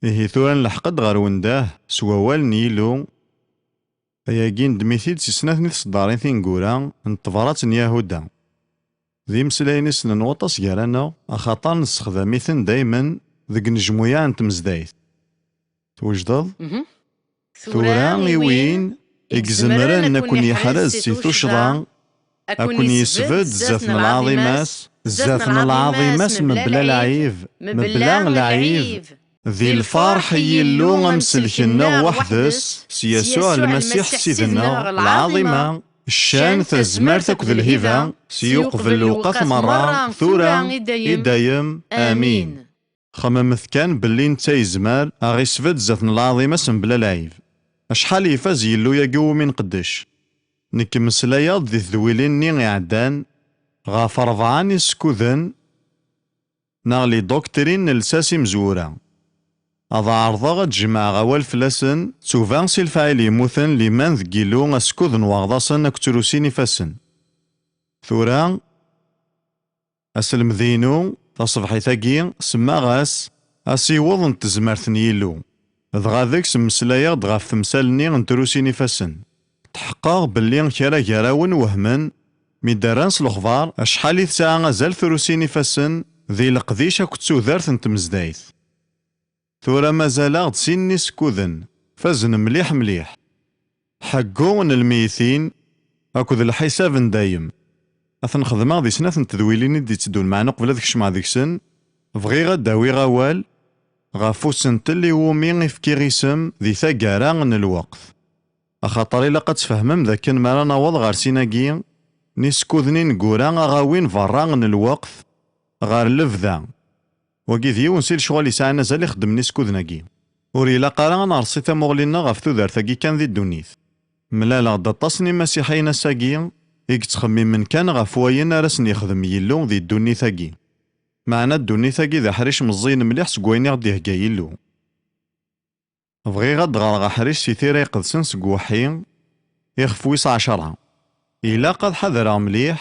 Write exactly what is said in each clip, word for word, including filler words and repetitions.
Ihi tura nleḥq-d ɣer wendah s wawal n Yillu, ayagi neddem-it-id si snat n tseddarin tineggura n tebrat n Yahuda. D imeslayen issnen waṭas gar-aneɣ, axaṭer nessexdam-iten daymen deg nejmuyaɛ n tmezdayt. Twejdeḍ? Tura i win i izemren ad ken-yeḥrez si tuccḍa, ad ken-yesbedd zdat n lɛaḍima-s, zdat n lɛaḍima-s mebla lɛib, mebla lɛib. Di lferḥ i Yillu amsellek-nneɣ weḥd-s, s Yasuɛ Lmasiḥ Ssid-nneɣ, lɛaḍima, ccan, tazmert akked lhiba, si uqbel lewqat merra, tura, i dayem. Amin. Xemmemet kan belli netta yezmer a ɣ-isbedd zdat n lɛaḍima-s mebla lɛib. Acḥal ifaz Yillu-agi umi nqeddec! Nekk mmeslayeɣ-d di tedwilin-nni iɛeddan ɣef rebɛa n yisekkuden neɣ les doctrines n lsas imezwura. Ad ɛerḍeɣ ad jemɛeɣ awal fell-asen, ttuba si lefɛayel yemmuten, liman deg Yillu, asekkud n weɣḍasen akked trusin ifassen. Tura, aselmed-inu taṣebḥit-agi semmaɣ-as Asiweḍ n tezmert n Yillu. Dɣa deg-s mmeslayeɣ-d ɣef temsal-nni n trusin ifassen. Tḥeqqeɣ belli kra gar-awen wehmen mi d-rran s lexbar acḥal i tesɛa azal trusin ifassen di leqdic akked tudert n tmezdayt. Tura mazal-aɣ-d sin n yisekkuden, fazen mliḥ mliḥ. Ḥeggu n lmeytin akked lḥisab n dayem. Ad ten-xedmeɣ di snat n tedwilin i d-itteddun, meɛna uqbel ad kecmeɣ deg-sen, bɣiɣ ad d-awiɣ awal ɣef usentel iwumi i fkiɣ isem di taggara n lweqt. Axaṭer ilaq ad tfehmem d akken mi ara naweḍ ɣer sin-agi n yisekkuden ineggura, a ɣ-awin berra n lweqt ɣer lebda. Wagi d yiwen si lecɣal yesɛan azal ixeddmen isekkuden-agi. Ur ilaq ara ad nerṣi tamuɣli-nneɣ ɣef tudert-agi kan di ddunit. Mlaleɣ-d aṭas n imasiḥiyen ass-agi i yettxemmimen kan ɣef wayen ara sen-yexdem Yillu di ddunit-agi. Meɛna ddunit-agi d aḥric meẓẓiyen mliḥ seg wayen i ɣ-d-ihegga Yillu. Bɣiɣ ad d-ɣreɣ aḥric si Tira Iqedsen seg uweḥḥi, ixef wis ɛecṛa. Ilaq ad ḥadreɣ mliḥ,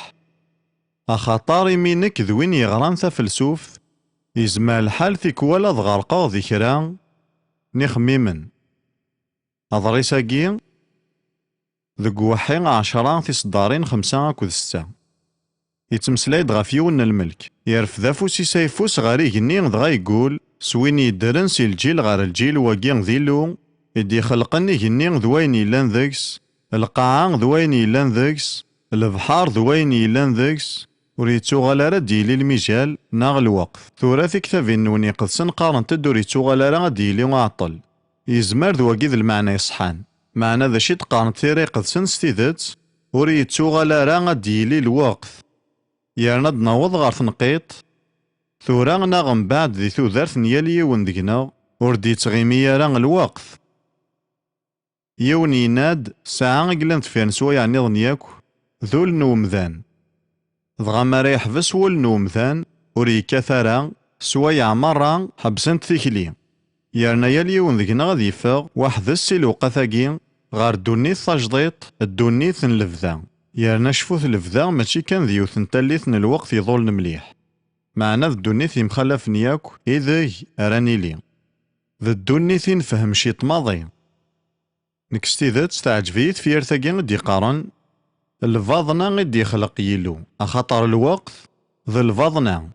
axaṭer imi nekk d win yeɣran tafelsuft, yezmer lḥal tikwal ad ɣerqeɣ di kra n ixemmimen. Aḍris-agi, deg uweḥḥi ɛecṛa tiseddarin xemsa akked setta. Yettmeslay-d ɣef yiwen n lmelk. Yerfed afus-is ayeffus ɣer igenni, dɣa yeggul, s win yeddren si lǧil ɣer lǧil, wagi d Illu i d-ixelqen igenni d wayen yellan deg-s, lqaɛa d wayen yellan deg-s, lebḥer d wayen yellan deg-s, ur yettuɣal ara ad d-yili lmijal neɣ lweqt. Tura tiktabin-nwen iqedsen qqarent-d ur yettuɣal ara ad d-yili uɛeṭṭel. Yezmer d wagi d lmeɛna iṣeḥḥan. Meɛna d acu i d-qqarent Tira Iqedsen s tidet? Ur yettuɣal ara ad d-yili lweqt. Yerna ad d-naweḍ ɣer tenqiḍt, tura neɣ mbeɛd di tudert n yal yiwen deg-neɣ, ur d-yettɣimi ara lweqt. Yiwen yenna-d, ssaɛa i yellan deffir n sswayeɛ nniḍen yakk, d ul n umdan. Dɣa mi ara yeḥbes wul n umdan, ur yekkat ara, sswayeɛ merra ḥebsent tikli. Yerna yal yiwen deg-neɣ ad yeffeɣ weḥd-s si lewqat-agi ɣer ddunit tajdiṭ, ddunit n lebda. Yerna cfut, lebda mačči kan d yiwet n tallit n lweqt iḍulen mliḥ. Meɛna d ddunit yemxalafen yakk ideg ara nili. D ddunit i nefhem ciṭ maḍi. Nekk s tidet teɛǧeb-iyi tefyirt-agi i d-yeqqaren, lbaḍna i d-yexleq Yillu, axaṭer lweqt d lbaḍna.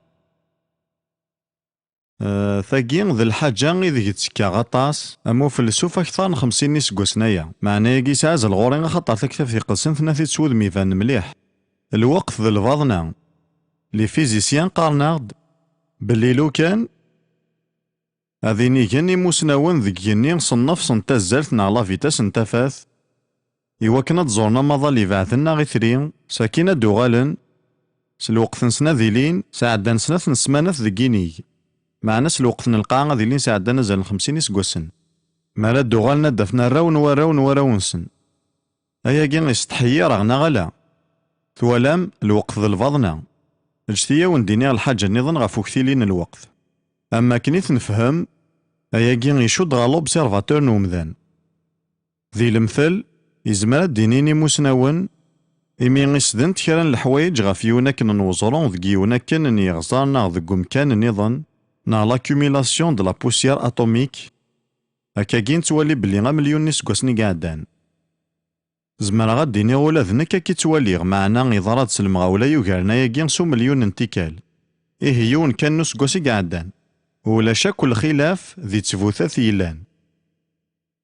Eh, tagi d lḥaǧa ideg ttekkaɣ aṭas, am ufelsuf akteṛ n xemsin n iseggasen aya. Meɛna-agi yesɛa azal ɣur-i, axaṭer Taktabt Iqedsen tenna-t-id s wudem ibanen mliḥ. Lweqt d lbaḍna. Les physiciens qqaren-aɣ-d belli lukan ad inigen imusnawen deg igenni s nnefṣ n tazzalt neɣ la vitesse n tafat, iwakken ad ẓuren amaḍal ibeɛden neɣ itri, sakin ad d-uɣalen, s lweqt-nsen ad ilin sɛeddan snat n ssmanat deg yinig, meɛna s lweqt n lqaɛa ad ilin sɛeddan azal n xemsin iseggasen. Mi ara d-uɣalen ad d-afen arraw n warraw n warraw-nsen. Ayagi isetḥi-yaɣ neɣ ala? Twalam, lweqt d lbaḍna. Ǧǧet-iyi ad wen-d-iniɣ lḥaǧa nniḍen ɣef uktil-i n lweqt. Am wakken i t-nefhem, ayagi icudd ɣer l'observateur n umdan. Di lemtel, yezmer ad d-inin imusnawen, imi i sdent kra n leḥwayeǧ ɣef yiwen akken n weẓru deg yiwen akken n yiɣẓer neɣ deg umkan nniḍen, neɣ l'accumulation de la poussière atomique, Akkagi nettwali belli amelyun n yiseggasen i iɛeddan. Zemreɣ ad d-iniɣ ula d nekk akka i ttwaliɣ, meɛna iḍra-d s lemɣawla yugaren ayagi s umelyun n tikkal. Ihi yiwen kan n useggas i iɛeddan. Ulac akk lxilaf di ttbutat yellan.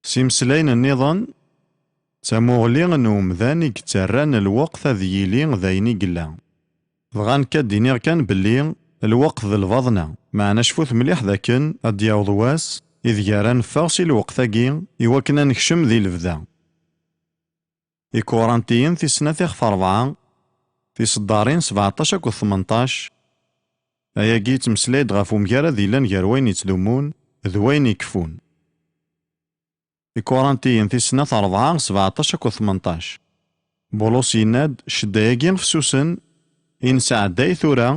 S imeslayen nniḍen, d tamuɣli n umdan i yettarran lweqt ad yili d ayen i yella. Dɣa nekk ad d-iniɣ kan belli lweqt d lbaḍna, meɛna cfut mliḥ dakken ad d-yaweḍ wass ideg ara neffeɣ si lweqt-agi i wakken ad nekcem di lebda. Ikurantiyen tis snat ixef rebɛa, tiseddarin sbeɛṭac akked tmenṭac. Ayagi yettmeslay-d ɣef umgarad yellan gar wayen yettdumun d wayen ikeffun. Ikurantiyen tis snat rebɛa sbeɛṭac akked tmenṭac. Bulus yenna-d, ccedda-agi fessusen i nesɛedday tura,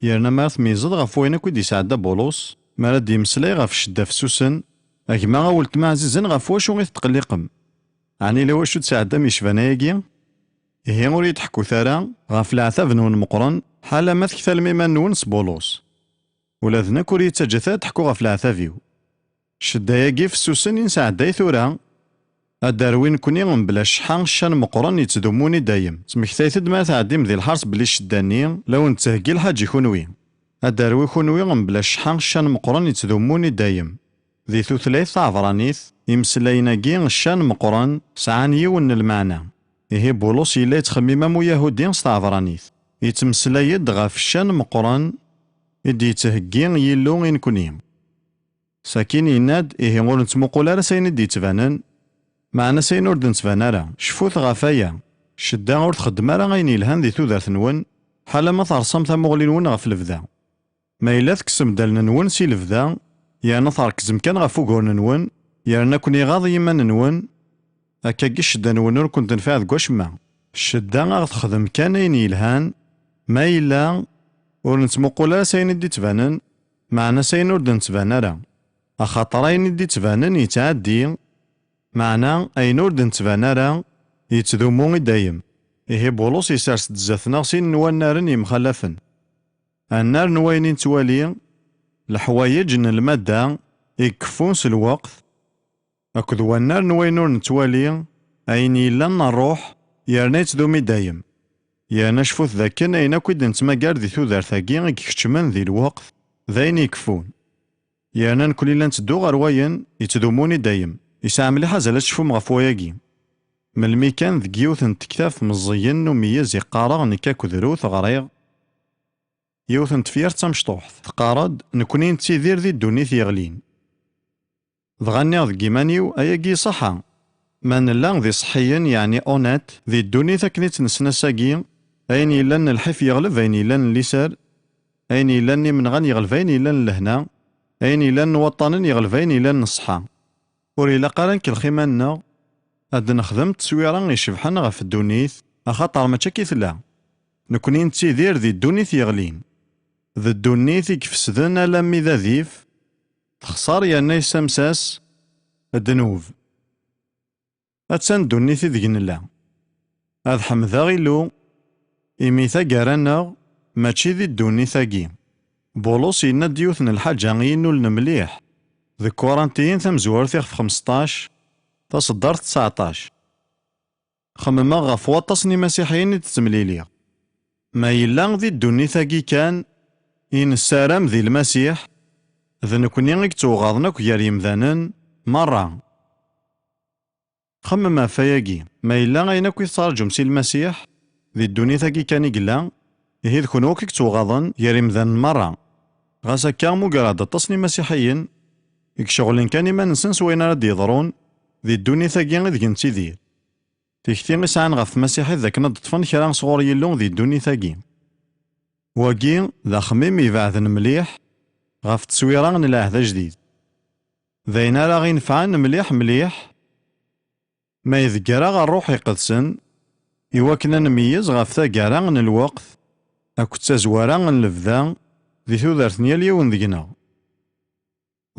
yerna mi ara tmeyyzeḍ ɣef wayen akk i d-yesɛedda Bulus, mi ara d-yemmeslay ɣef ccedda fessusen, a gma, a weltma ɛzizen, ɣef wacu i tetqelliqem? Ɛni yella wacu i d-tesɛeddam yecban ayagi? Ihi ur yi-d-ḥekkut ara ɣef leɛtab-nwen meqqren, ḥala ma tektalem iman-nwen s Bulus. Ula d nekk ur yi-ttaǧǧat ara ad d-ḥkuɣ ɣef leɛtab-iw. Ccedda-agi fessusen i nesɛedday tura, ad d-terwi nekkni mebla cceḥḥa ccan meqqren yettdumun i dayem. Ttmektayet-d mi ara tɛeddim di lḥers belli ccedda-nni la wen-d-tettheggi lḥaǧa i kunwi. Ad d-terwi kunwi mebla cceḥḥa ccan meqqren yettdumun i dayem. Di tutlayt taɛebranit, imeslayen-agi ccan meqqren sɛan yiwen n lmeɛna. Ihi Bulus yella yettxemmim am uyahudi s taɛebranit. Yettmeslay-d ɣef ccan meqqren i d-yettheggi Yillu i nekni. Sakin yenna-d, ihi ur nettmuqul ara s ayen i d-yettbanen, meɛna s ayen ur d-nettban ara. Cfut ɣef aya, ccedda ur txeddem ara ayen yelhan di tudert-nwen, ḥala ma terṣam tamuɣli-nwen ɣef lebda. Ma yella tekksem-d allen-nwen si lebda, yerna trekzem kan ɣef uguren-nwen, yerna ken-iɣaḍ yiman-nwen, akkagi ccedda-nwen ur ken-tenfiɛ deg wacemma. Ccedda a ɣ-texdem kan ayen yelhan, ma yella ur nettmuqul ara s ayen i d-ittbanen, meɛna s ayen ur d-nettban ara. Axaṭer ayen i d-ittbanen yettɛeddi, meɛna ayen ur d-nettban ara yettdumu i dayem. Ihi Bulus yessers-d zdat-neɣ sin n wannaren yemxalafen. Annar n wayen i nettwali, leḥwayeǧ n lmadda i ikeffun s lweqt, akked wannar n wayen ur nettwali, ayen yellan n ṛṛuḥ, yerna yettdum i dayem. Yerna cfut dakken ayen akk i d-nettmagar di tudert-agi i ikeččmen di lweqt, d ayen ikeffun. Yerna nekkni la netteddu ɣer wayen yettdumun i dayem. Yesɛa mliḥ azal ad tecfum ɣef wayagi. Melmi kan deg yiwet n tektabt meẓẓiyen n umeyyez i qqareɣ nekk akked Ruth ɣriɣ, yiwet n tefyirt d tamecṭuḥt, teqqar-d, nekkni nettidir di ddunit yeɣlin. Dɣa nniɣ deg yiman-iw, ayagi iṣaḥa. Ma nella d iṣeḥḥiyen, yeɛni honnête, di ddunit akken i tt-nessen ass-agi, ayen yellan n lḥif yeɣleb ayen yellan n liser, ayen yellan n imenɣan yeɣleb ayen yellan n lehna, ayen yellan n waṭṭanen yeɣleb ayen yellan n ṣṣeḥḥa. Ur ilaq ara ad nkellex iman-nneɣ, ad d-nexdem tteswira icebḥen ɣef ddunit, axaṭer mačči akka i tella. Nekkni nettidir di ddunit yeɣlin. D ddunit i ifesden alammi d adif, texṣer yerna yessamses ddnub. Attan ddunit ideg nella. Ad ḥemdeɣ Illu, imi taggara-nneɣ mačči di ddunit-agi. Bulus yenna-d yiwet n lḥaǧa i inulen mliḥ deg Kurantiyen tamezwarut ixef xmesṭac, taṣeddart tseɛṭac. Xemmemeɣ ɣef waṭas n imasiḥiyen i d-ttemliliɣ. Ma yella di ddunit-agi kan i nessaram di Lmasiḥ, d nekkni i yettewɣaḍen akk gar yemdanen merra. Xemmem ɣef wayagi, ma yella ayen akk i tettraǧum si Lmasiḥ, di ddunit-agi kan i yella, ihi d kunwi akk i yettewɣaḍen gar yemdanen merra. Ɣas akka, muggreɣ-d aṭas n imasiḥiyen i iceɣlen kan iman-nsen s wayen ara d-yeḍrun di ddunit-agi ideg nettidir. Tikti i sɛan ɣef tmasiḥit d akken ad d-ṭṭfen kra sɣur Yillu di ddunit-agi. Wagi d axemmim ibeɛden mliḥ ɣef tteswira n Lɛehd Ajdid. D ayen ara ɣ-inefɛen mliḥ mliḥ ma idegger-aɣ Ṛṛuḥ Iqedsen, iwakken ad nmeyyez ɣef taggara n lweqt akked tazwara n lebda di tudert n yal yiwen deg-neɣ.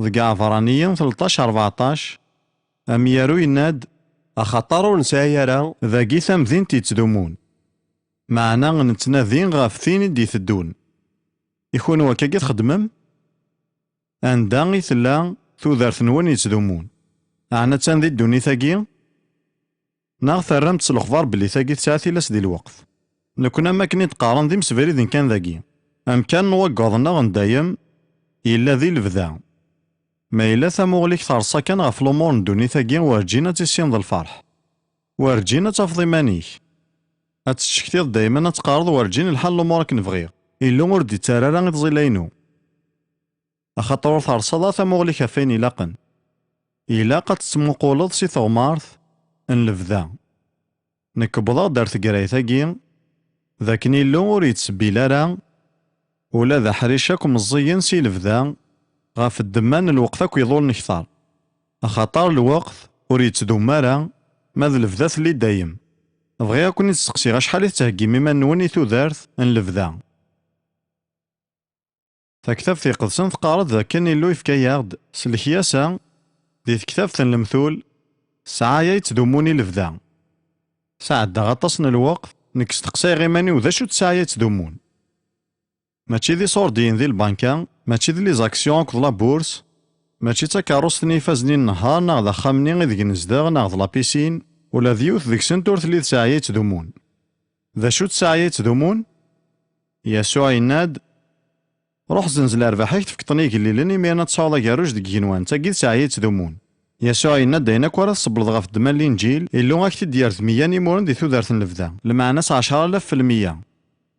Deg Iɛebṛaniyen tleṭṭac rbeɛṭac, amyaru yenna-d, axaṭer ur nesɛi ara dagi tamdint yettdumun, meɛna nettnadi ɣef tin i d-iteddun. I kunwi akkagi txeddmem? Anda i tella tudert-nwen yettdumun? Ɛni attan di ddunit-agi? Neɣ terram-tt s lexbar belli tagi tesɛa tilas di lweqt? Nekkni am akken i d-qqaren d imsebriden kan dagi. Amkan n waggaḍ-nneɣ n dayem yella di lebda. Ma yella tamuɣli-k terṣa kan ɣef lumuṛ n ddunit-agi, werǧin ad tissineḍ lferḥ. Werǧin ad tafeḍ iman-ik. Ad tettcektiḍ daymen, ad teqqareḍ werǧin lḥal lumuṛ akken bɣiɣ. Illu ur d-ittarra ara i tẓilla-inu. Axaṭer ur terṣaḍ ara tamuɣli-k ɣef wayen ilaqen. Ilaq ad tettmuquleḍ si teɣmart n lebda. Nekk wwḍeɣ-d ar tegrayt-agi, d akken Illu ur yettsebbin ara ula d aḥric akk meẓẓiyen si lebda ɣef ddemma n lweqt akk iḍul nekter. Axaṭer lweqt ur yettdum ara, ma d lebda telli dayem. Bɣiɣ ad ken-id-steqsiɣ acḥal i tettheggim iman-nwen i tudert n lebda. Taktabt iqedsen teqqar-d d akken Illu yefka-yaɣ-d s lekyasa di tektabt n lemtul, ssaɛa-ya yettdumun i lebda. Sɛeddaɣ aṭas n lweqt nekk steqsayeɣ iman-iw d acu-tt ssaɛa-ya yettdumun. Mačči d iṣurdiyen di lbanka, mačči d les actions akked la bourse, mačči d takeṛṛust-nni ifazen i nnehar neɣ d axxam-nni ideg nezdeɣ neɣ d la piscine, ula d yiwet deg-sent ur telli d ssaɛa-ya yettdumun. D acu-tt ssaɛa-ya yettdumun? Yasuɛ yenna-d, ruḥ zzenz lerbaḥ-ik tefkeḍ-ten i igellilen, imiren ad tesɛuḍ agerruj deg igenwan. D tagi d ssaɛa-ya yettdumun. Yasuɛ yenna-d ayen akk ara tṣebbleḍ ɣef ddemma n Linǧil, Illu ad ak-t-id-yerr d meyya n imuren di tudert n lebda, lmeɛna-s ɛecra alaf f lmeyya.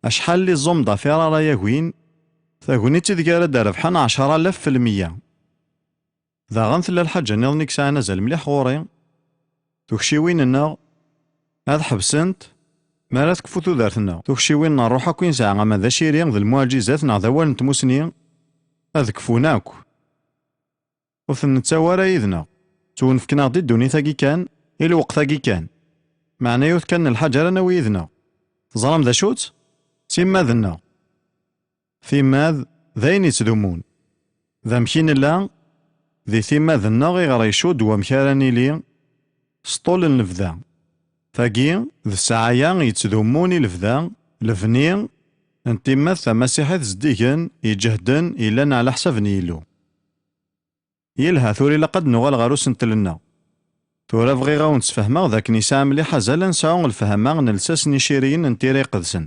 Acḥal n les hommes d'affaires ara yagin tagnit ideg ara d-rebḥen ɛecra alaf f lmeyya? Daɣen tella lḥaǧa nniḍen i yesɛan azal mliḥ ɣur-i. Tukciwin-nneɣ ad ḥebsent mi ara tekfu tudert-nneɣ. Tukciwin n ṛṛuḥ akk i nesɛa, ama d aciri, d lmuɛǧizat neɣ d awal n tmusni, ad kfun akk. Ur ten-nettawi ara yid-neɣ. Ttwenfken-aɣ-d i ddunit-agi kan, i lweqt-agi kan. Meɛna yiwet kan n lḥaǧa ara nawi yid-neɣ. Teẓram d acu-tt? D timmad-nneɣ. Timmad d ayen yettdumun. D amek i nella? Di timmad-nneɣ iɣer icudd wamek ara nili s ṭṭul n lebda. Tagi d ssaɛa-ya yettdumun i lebda, lebni n timmad tamasiḥit zeddigen, iǧehden, yellan ɛla ḥsab n Yillu. Yelha, tura ilaq ad nuɣal ɣer usentel-nneɣ. Tura bɣiɣ a wen-d-sfehmeɣ d akken yesɛa mliḥ azal ad nesɛu lefhama n lsas n iciriyen n Tira Iqedsen.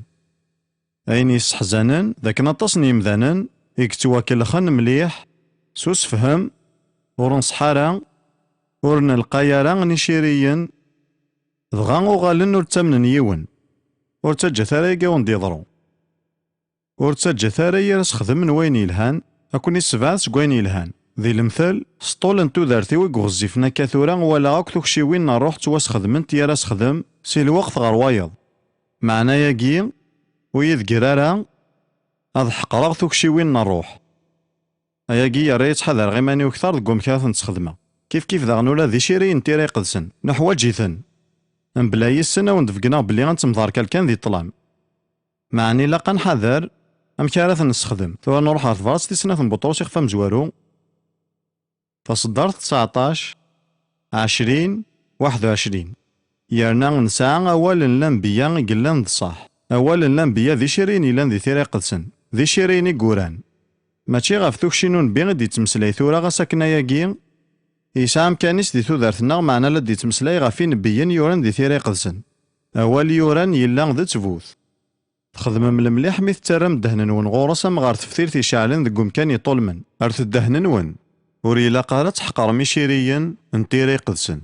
Ayen yesseḥzanen d akken aṭas n yemdanen i yettwakellxen mliḥ s usefhem, ur nṣeḥḥa ara, ur nelqay ara n iciriyen, dɣa uɣalen ur ttamnen yiwen, ur ttaǧǧat ara agi a wen-d-yeḍru. Ur ttaǧǧat ara yir asexdem n wayen yelhan, ad ken-issebɛed seg wayen yelhan. Di lemtel, s ṭṭul n tudert-iw i iɣezzifen akka tura, walaɣ akk tukciwin n ṛṛuḥ ttwasxedment yir asexdem, si lweqt ɣer wayeḍ. Meɛna-yagi, ur yi-d-gir ara ad ḥeqreɣ tukciwin n ṛṛuḥ. Ayagi yerra-yi ttḥadareɣ iman-iw kter deg wamek ara tent-sxedmeɣ. Kifkif daɣen ula d iciriyen n Tira Iqedsen, nuḥwaǧ-iten. Mebla yis-sen a wen-d-beggneɣ belli ad temderkal kan di ṭṭlam. Meɛna ilaq ad nḥader amek ara ten-nessexdem. Tura nruḥ ɣer tebrat tis snat n Buṭrus ixef amezwaru, taṣeddart tseɛṭac, ɛecrin, waḥed u ɛecrin. Yerna nesɛa awal n lanbeyya i yellan d ṣṣeḥ. Awal n lanbeyya d iciriyen yellan di Tira Iqedsen, d iciriyen i yuran. Mačči ɣef tukci n unebbi i d-yettmeslay tura, ɣas akken ayagi yesɛa amkan-is di tudert-nneɣ, meɛna la d-yettmeslay ɣef inebbiyen yuran di Tira Iqedsen. Awal yuran yella d ttbut. Txedmem lemliḥ mi tettarram ddehn-nwen ɣur-s am ɣer teftilt iceɛlen deg umkan iṭulmen. Rret ddehn-nwen. Ur ilaq ara ad tḥeqrem iciriyen n Tira Iqedsen.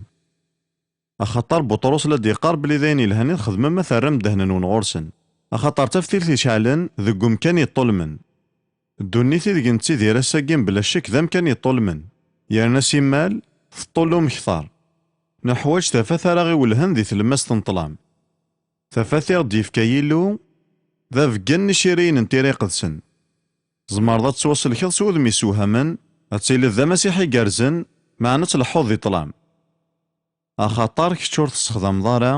Axaṭer Buṭrus la d-yeqqar belli d ayen yelhan i txedmem ma terram ddehn-nwen ɣur-sen. Axaṭer taftilt iceɛlen deg umkan iṭulmen. Ddunit ideg nettidir ass-agi mebla ccek d amkan iṭulmen. Yerna simmal teṭṭullum kter. Neḥwaǧ tafat ara ɣ-iwellhen di tlemmast n ṭṭlam. Tafat i ɣ-d-yefka Yillu d abeggen n iciriyen n Tira Iqedsen. Tzemreḍ ad tettwasellkeḍ s wudem yessewhamen, ad tiliḍ d amasiḥi igerrzen, meɛna ad tleḥḥuḍ di ṭṭlam. Axaṭer kečč ur tessexdameḍ ara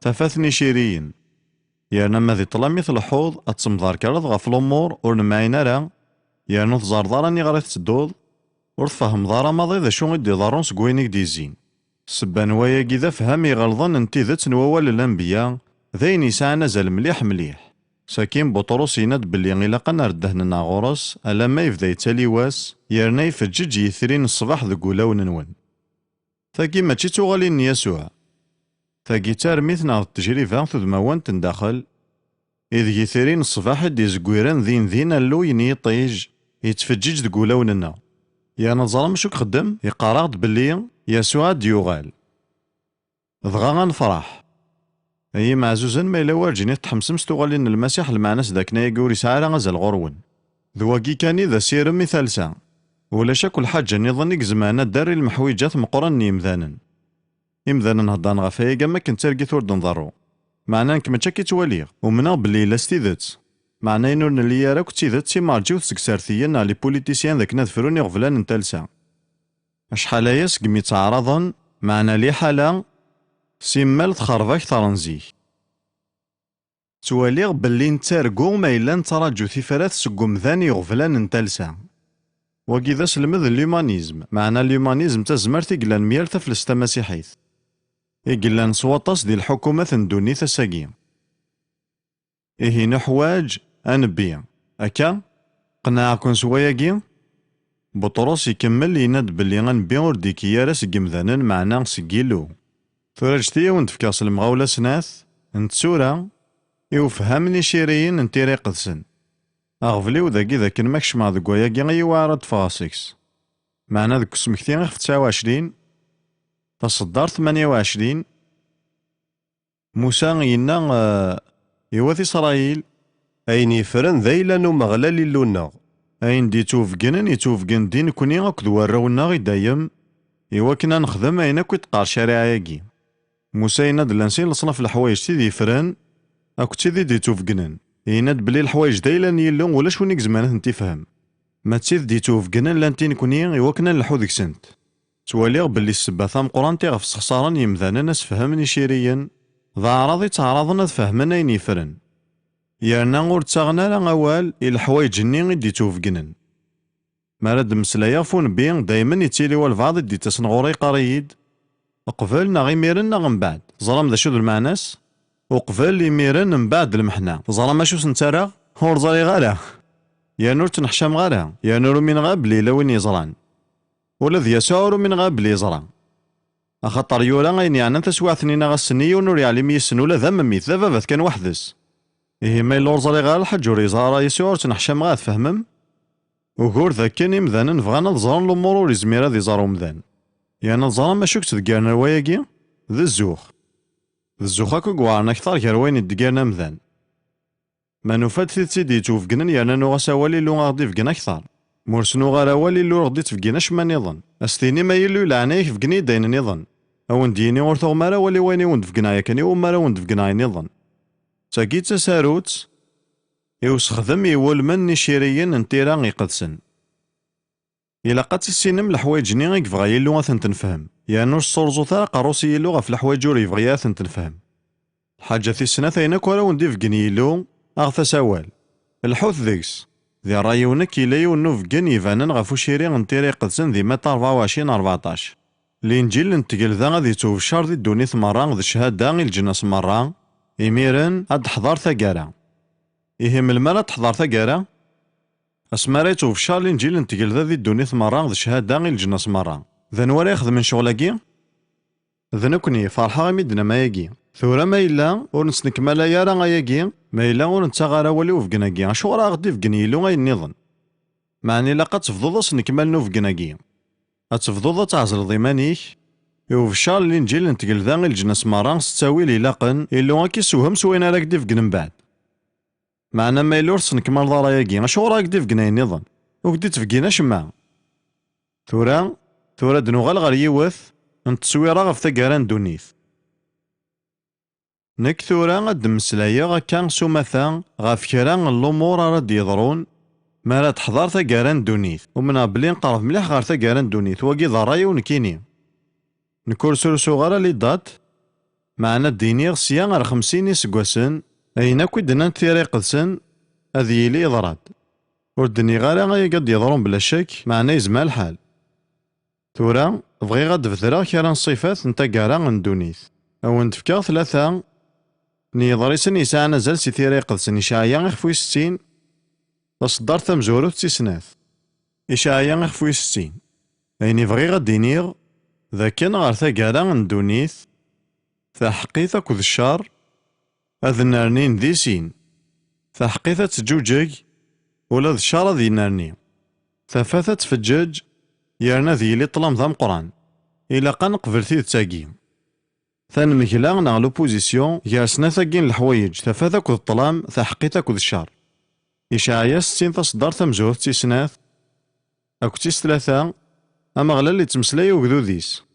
tafat n iciriyen. Yerna ma di ṭṭlam i tleḥḥuḍ, ad temderkaleḍ ɣef lumuṛ ur nemɛin ara, yerna ur teẓẓareḍ ara aniɣer i tettedduḍ, ur tfehhmeḍ ara maḍi d acu i d-iḍerrun seg wayen i k-d-yezzin. Ssebba n wayagi d afham iɣelḍen n tidet n wawal n lanbeyya, d ayen yesɛan azal mliḥ mliḥ. Sakin Buṭrus yenna-d belli ilaq ad nerr ddehn-nneɣ ɣur-s alamma yebda yettali wass, yerna ifeǧǧeǧ yitri n ṣṣbeḥ deg wulawen-nwen. Tagi mačči d tuɣalin n Yasuɛ. Tagi d tarmit neɣ d tejriba tudmawant n daxel, ideg itri n ṣṣbeḥ i d-izegwiren din din alluy n yiṭij yettfeǧǧiǧ deg wulawen-nneɣ. Yerna teẓram acu i ixeddem? Iqqar-aɣ-d belli Yasuɛ ad d-yuɣal. Dɣa ad nefṛeḥ. Ay imeɛzuzen, ma yella werǧin i tḥemsem s tuɣalin n Lmasiḥ, lmeɛna-s d akken ayagi ur yesɛi ara azal ɣur-wen. D wagi kan i d asirem i talsa. Ulac akk lḥaǧa nniḍen i izemren ad d-terr i lemḥwiǧat meqqren n yimdanen. Imdanen heddren ɣef wayagi am wakken d targit ur d-nḍerru. Meɛna nekk mačči akka i ttwaliɣ, umneɣ belli yella s tidet. Meɛna ayen ur nelli ara akk d tidet, imerǧiwet seg isertiyen neɣ les politiciens d akken ad frun iɣeblan n talsa. Acḥal aya segmi ttaɛraḍen, meɛna liḥala, simmal texreb akteṛ n zik. Ttwaliɣ belli nettargu ma yella nettraǧu tifrat seg umdan iɣeblan n talsa. Wagi d aselmed n l'humanisme, meɛna l'humanisme d tazmert i yellan myal taflest tamasiḥit, i yellan s waṭas di lḥukumat n ddunit ass-agi. Ihi nuḥwaǧ a nebbi. Akka? Qenɛeɣ-ken s wayagi? Buṭrus ikemmel yenna-d belli a nebbi ur d-ikki ara seg yimdanen, meɛna seg Yillu. Tura ǧǧet-iyi a wen-d-fkeɣ s lemɣawla snat, n tsura, i ufham n iciriyen n Tira Iqedsen. Aɣbel-iw dagi d akken ma kecmeɣ deg wayagi i yi-iwɛer ad d-ffɣeɣ seg-s. Meɛna deg usmekti ixef tesɛa u ɛecrin, taṣeddart tmanya u ɛecrin, Musa yenna, eh, i wat Isṛayil: Ayen yeffren d ayla n Umeɣlal Illu-nneɣ. Ayen d-yettwabegnen, yettwabgen-d i nekni akked warraw-nneɣ i dayem, i wakken ad nexdem ayen akk i d-teqqar ccariɛa-agi. Musa yenna-d llan sin leṣnaf n leḥwayeǧ tid yeffren akked tid i d-yettwabegnen. Yenna-d belli leḥwayeǧ d ayla n Yillu, ulac win i izemren ad tent-ifhem. Ma d tid d-yettwabegnen llant i nekni i wakken ad nelḥu deg-sent. Ttwaliɣ belli ssebba tameqqrant iɣef ssexṣaren yimdanen asefhem n iciriyen, d aɛraḍ i ttaɛraḍen ad fehmen ayen yeffren. Yerna ur ttaɣen ara awal i leḥwayeǧ-nni i d-yettwabegnen. Mi ara d-mmeslayeɣ ɣef unebbi, daymen yettili walbeɛḍ i d-yettasen ɣur-i, yeqqar-iyi-d: Qbel neɣ imiren neɣ mbeɛd? Teẓram d acu d lmeɛna-s? Uqbel, imiren, mbeɛd lmeḥna. Teẓram acu sen-ttarraɣ? Ur ẓriɣ ara. Yerna ur ttneḥcameɣ ara. Yerna ur umineɣ ara belli yella win yeẓran. Ula d Yasuɛ ur umineɣ ara belli yeẓra. Axaṭer yura ayen yeɛnan taswiɛt-nni neɣ ass-nni, yiwen ur yeɛlim yes-sen, ula d amemmit, d ababat kan weḥd-s. Ihi ma yella ur ẓriɣ ara lḥaǧ ur yeẓra ara Yasuɛ, ur ttneḥcameɣ ara, tfehmem? Ugur d akken imdanen bɣan ad ẓren lumuṛ ur izmir ad iẓer umdan. Yerna teẓram acu i yettdeggaren ar wayagi? D zzux. D zzux akk i iweɛren akteṛ gar wayen iddeggiren amdan. Ma nufa-d tidet i d-yettwabegnen yerna nuɣ-as awal, Illu a ɣ-d-ibeggen akteṛ. Ma ur s-nuɣ ara awal, Illu ur ɣ-d-ittbeggen acemma nniḍen. A s-tinim: Ay Illu, leɛnaya-k beggen-iyi-d ayen nniḍen. A wen-d-yini ur tuɣem ara awal i wayen i wen-d-begneɣ yakan, iwumi ara wen-d-begneɣ ayen nniḍen? D tagi i d tasarut i usexdem iwulmen n iciriyen n Tira Iqedsen. Ilaq ad tissinem leḥwayeǧ-nni i yebɣa Yillu ad tent-nefhem, yerna ur ssurẓut ara aqerru-s i Yillu ɣef leḥwayeǧ ur yebɣi ara ad tent-nefhem. Lḥaǧa tis snat, ayen akk ara wen-d-ibeggen Yillu, aɣet-as awal. Lḥut deg-s. Di ṛṛay-iw nekk, yella yiwen n ubeggen ibanen ɣef uciri n Tira Iqedsen di Matta rebɛa u ɛecrin rbeɛṭac. Linǧil n Tgelda ad yettwebeccer di ddunit merra d cchada i leǧnas merra, imiren ad d-teḥḍer taggara. Ihi melmi ara d-teḥḍer taggara? Asmi ara yettwebeccer Linǧil n Tgelda di ddunit merra d cchada i leǧnas merra. D anwa ara ixedmen ccɣel-agi? D nekkni, ferḥeɣ imi d-tennam ayagi. Tura ma yella ur nesnekmalay ara ayagi, ma yella ur nettaɣ ara awal i ubeggen-agi, acuɣer ara ɣ-d-ibeggen Yillu ayen nniḍen? Meɛna ilaq ad tebduḍ asenekmal n ubeggen-agi. Ad tebduḍ ad tɛezleḍ iman-ik i ubeccer n Linǧil n Tgelda i leǧnas merra s ttawil ilaqen, Illu ad k-issewhem s wayen ara k-d-ibeggen mbeɛd. Meɛna ma yella ur tesnekmaleḍ ara ayagi, acuɣer ara k-d-ibeggen ayen nniḍen? Ur k-d-ittbeggin acemma. Tura, tura ad d-nuɣal ɣer yiwet n tteswira ɣef taggara n ddunit. Nekk tura ad d-mmeslayeɣ akka s umata ɣef kra n lumuṛ ara d-yeḍrun mi ara teḥḍer taggara n ddunit. Umneɣ belli nqerreb mliḥ ɣer taggara n ddunit, wagi d ṛṛay-iw nekkini. Nekk ur srusuɣ ara les dates, meɛna ad d-iniɣ sya ar xemsin iseggasen, ayen akk i d-nnant Tira Iqedsen ad yili yeḍra-d. Ur d-nniɣ ara ayagi ad d-yeḍru mebla ccek, meɛna yezmer lḥal. Tura, bɣiɣ ad d-bedreɣ kra n ṣṣifat n taggara n ddunit. A wen-d-fkeɣ tlata n yeḍrisen yesɛan azal si Tira Iqedsen: Icɛaya ixef wis settin, taṣeddart tamezwarut d tis snat. Icɛaya ixef wis settin. Ayen i bɣiɣ ad d-iniɣ, D akken ɣer taggara n ddunit, taḥeqqit akked ccer ad nnernin di sin. Taḥeqqit ad teǧǧuǧeg, ula d ccer ad yennerni. Tafat ad tfeǧǧeǧ, yerna ad yili ṭṭlam d ameqqran. Ilaq ad neqbel tidet-agi. Tanmegla neɣ l'opposition gar snat-agi n leḥwayeǧ, tafat akked ṭṭlam, taḥeqqit akked ccer. Icɛaya settin taṣeddart tamezwarut d tis snat akked tis tlata, Ameɣlal ittmeslay i ugdud-is.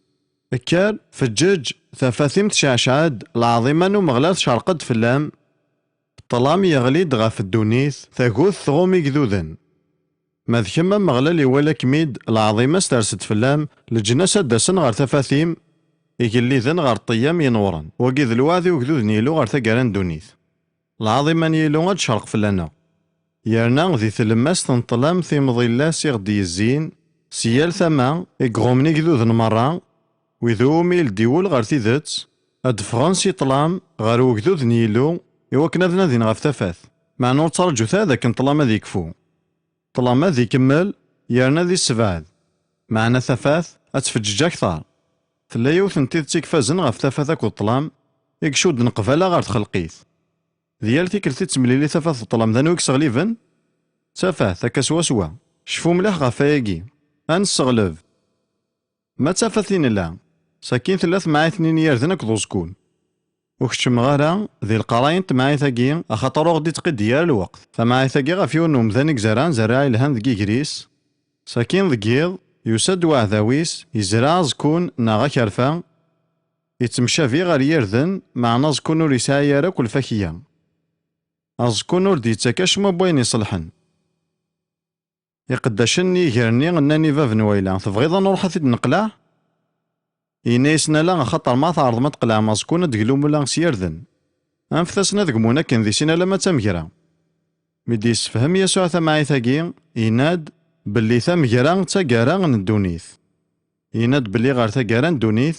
Kker, feǧǧeǧ, tafat-im tceɛceɛ-d, lɛaḍima n Umeɣlal tcerq-d fell-am, ṭṭlam yeɣli-d ɣef ddunit, tagut tɣum igduden. Ma d kemm Ameɣlal iwala-kem-id, lɛaḍima-s ters-d fell-am, leǧnas ad d-asen ɣer tafat-im, igelliden ɣer ṭṭeyya-m yenewren. Wagi d lweɛd i ugdud n Yillu ɣer taggara n ddunit. Lɛaḍima n Yillu ad d-tcerq fell-aneɣ. Yerna di tlemmast n ṭṭlam timḍillas i ɣ-d-yezzin, si yal tama, i iɣummen igduden merra, wid umi ileddi wul ɣer tidet, ad d-ffɣen si ṭṭlam ɣer ugdud n Yillu, iwakken ad nadin ɣef tafat. Meɛna ur ttraǧut ara d akken ṭṭlam ad yekfu. Ṭṭlam ad ikemmel, yerna ad issebɛed. Meɛna tafat ad tfeǧǧeǧ akter. Tella yiwet n tidet i ifazen ɣef tafat akked ṭṭlam, i icudden qbala ɣer txelqit. Di yal tikkelt i d-temlili tafat d ṭṭlam, d anwa i yesseɣliben? D tafat, akka swaswa. Cfu mliḥ ɣef wayagi. Ad nesseɣleb. Ma d tafat i nella, sakin tella temɛayt-nni n yirden akked uẓekkun. Ur keččmeɣ ara di leqraya n temɛayt-agi, axaṭer ur ɣ-d-ittqiddi ara lweqt. Tamɛayt-agi ɣef yiwen n umdan i izerrɛen zerriɛa yelhan deg yiger-is. Sakin deg yiḍ, yusa-d uɛdaw-is, yezreɛ aẓekkun neɣ akerfa, ittemcabi ɣer yirden, meɛna aẓekkun ur yesɛi ara akk lfakya. Aẓekkun ur d-yettak acemma n wayen iṣelḥen. Iqeddacen n yiger-nni nnan i bab n wayla: "Tebɣiḍ ad nruḥ ad t-id-neqleɛ?" Yenna-yasen: "Ala, axaṭer ma tɛerḍem ad tqelɛem aẓekkun, ad d-teglum ula s yirden. Anfet-asen ad gmun akken di sin alamma d tamegra." Mi d-yessefhem Yasuɛ tamɛayt-agi, yenna-d belli tamegra d taggara n ddunit. Yenna-d belli ɣer taggara n ddunit,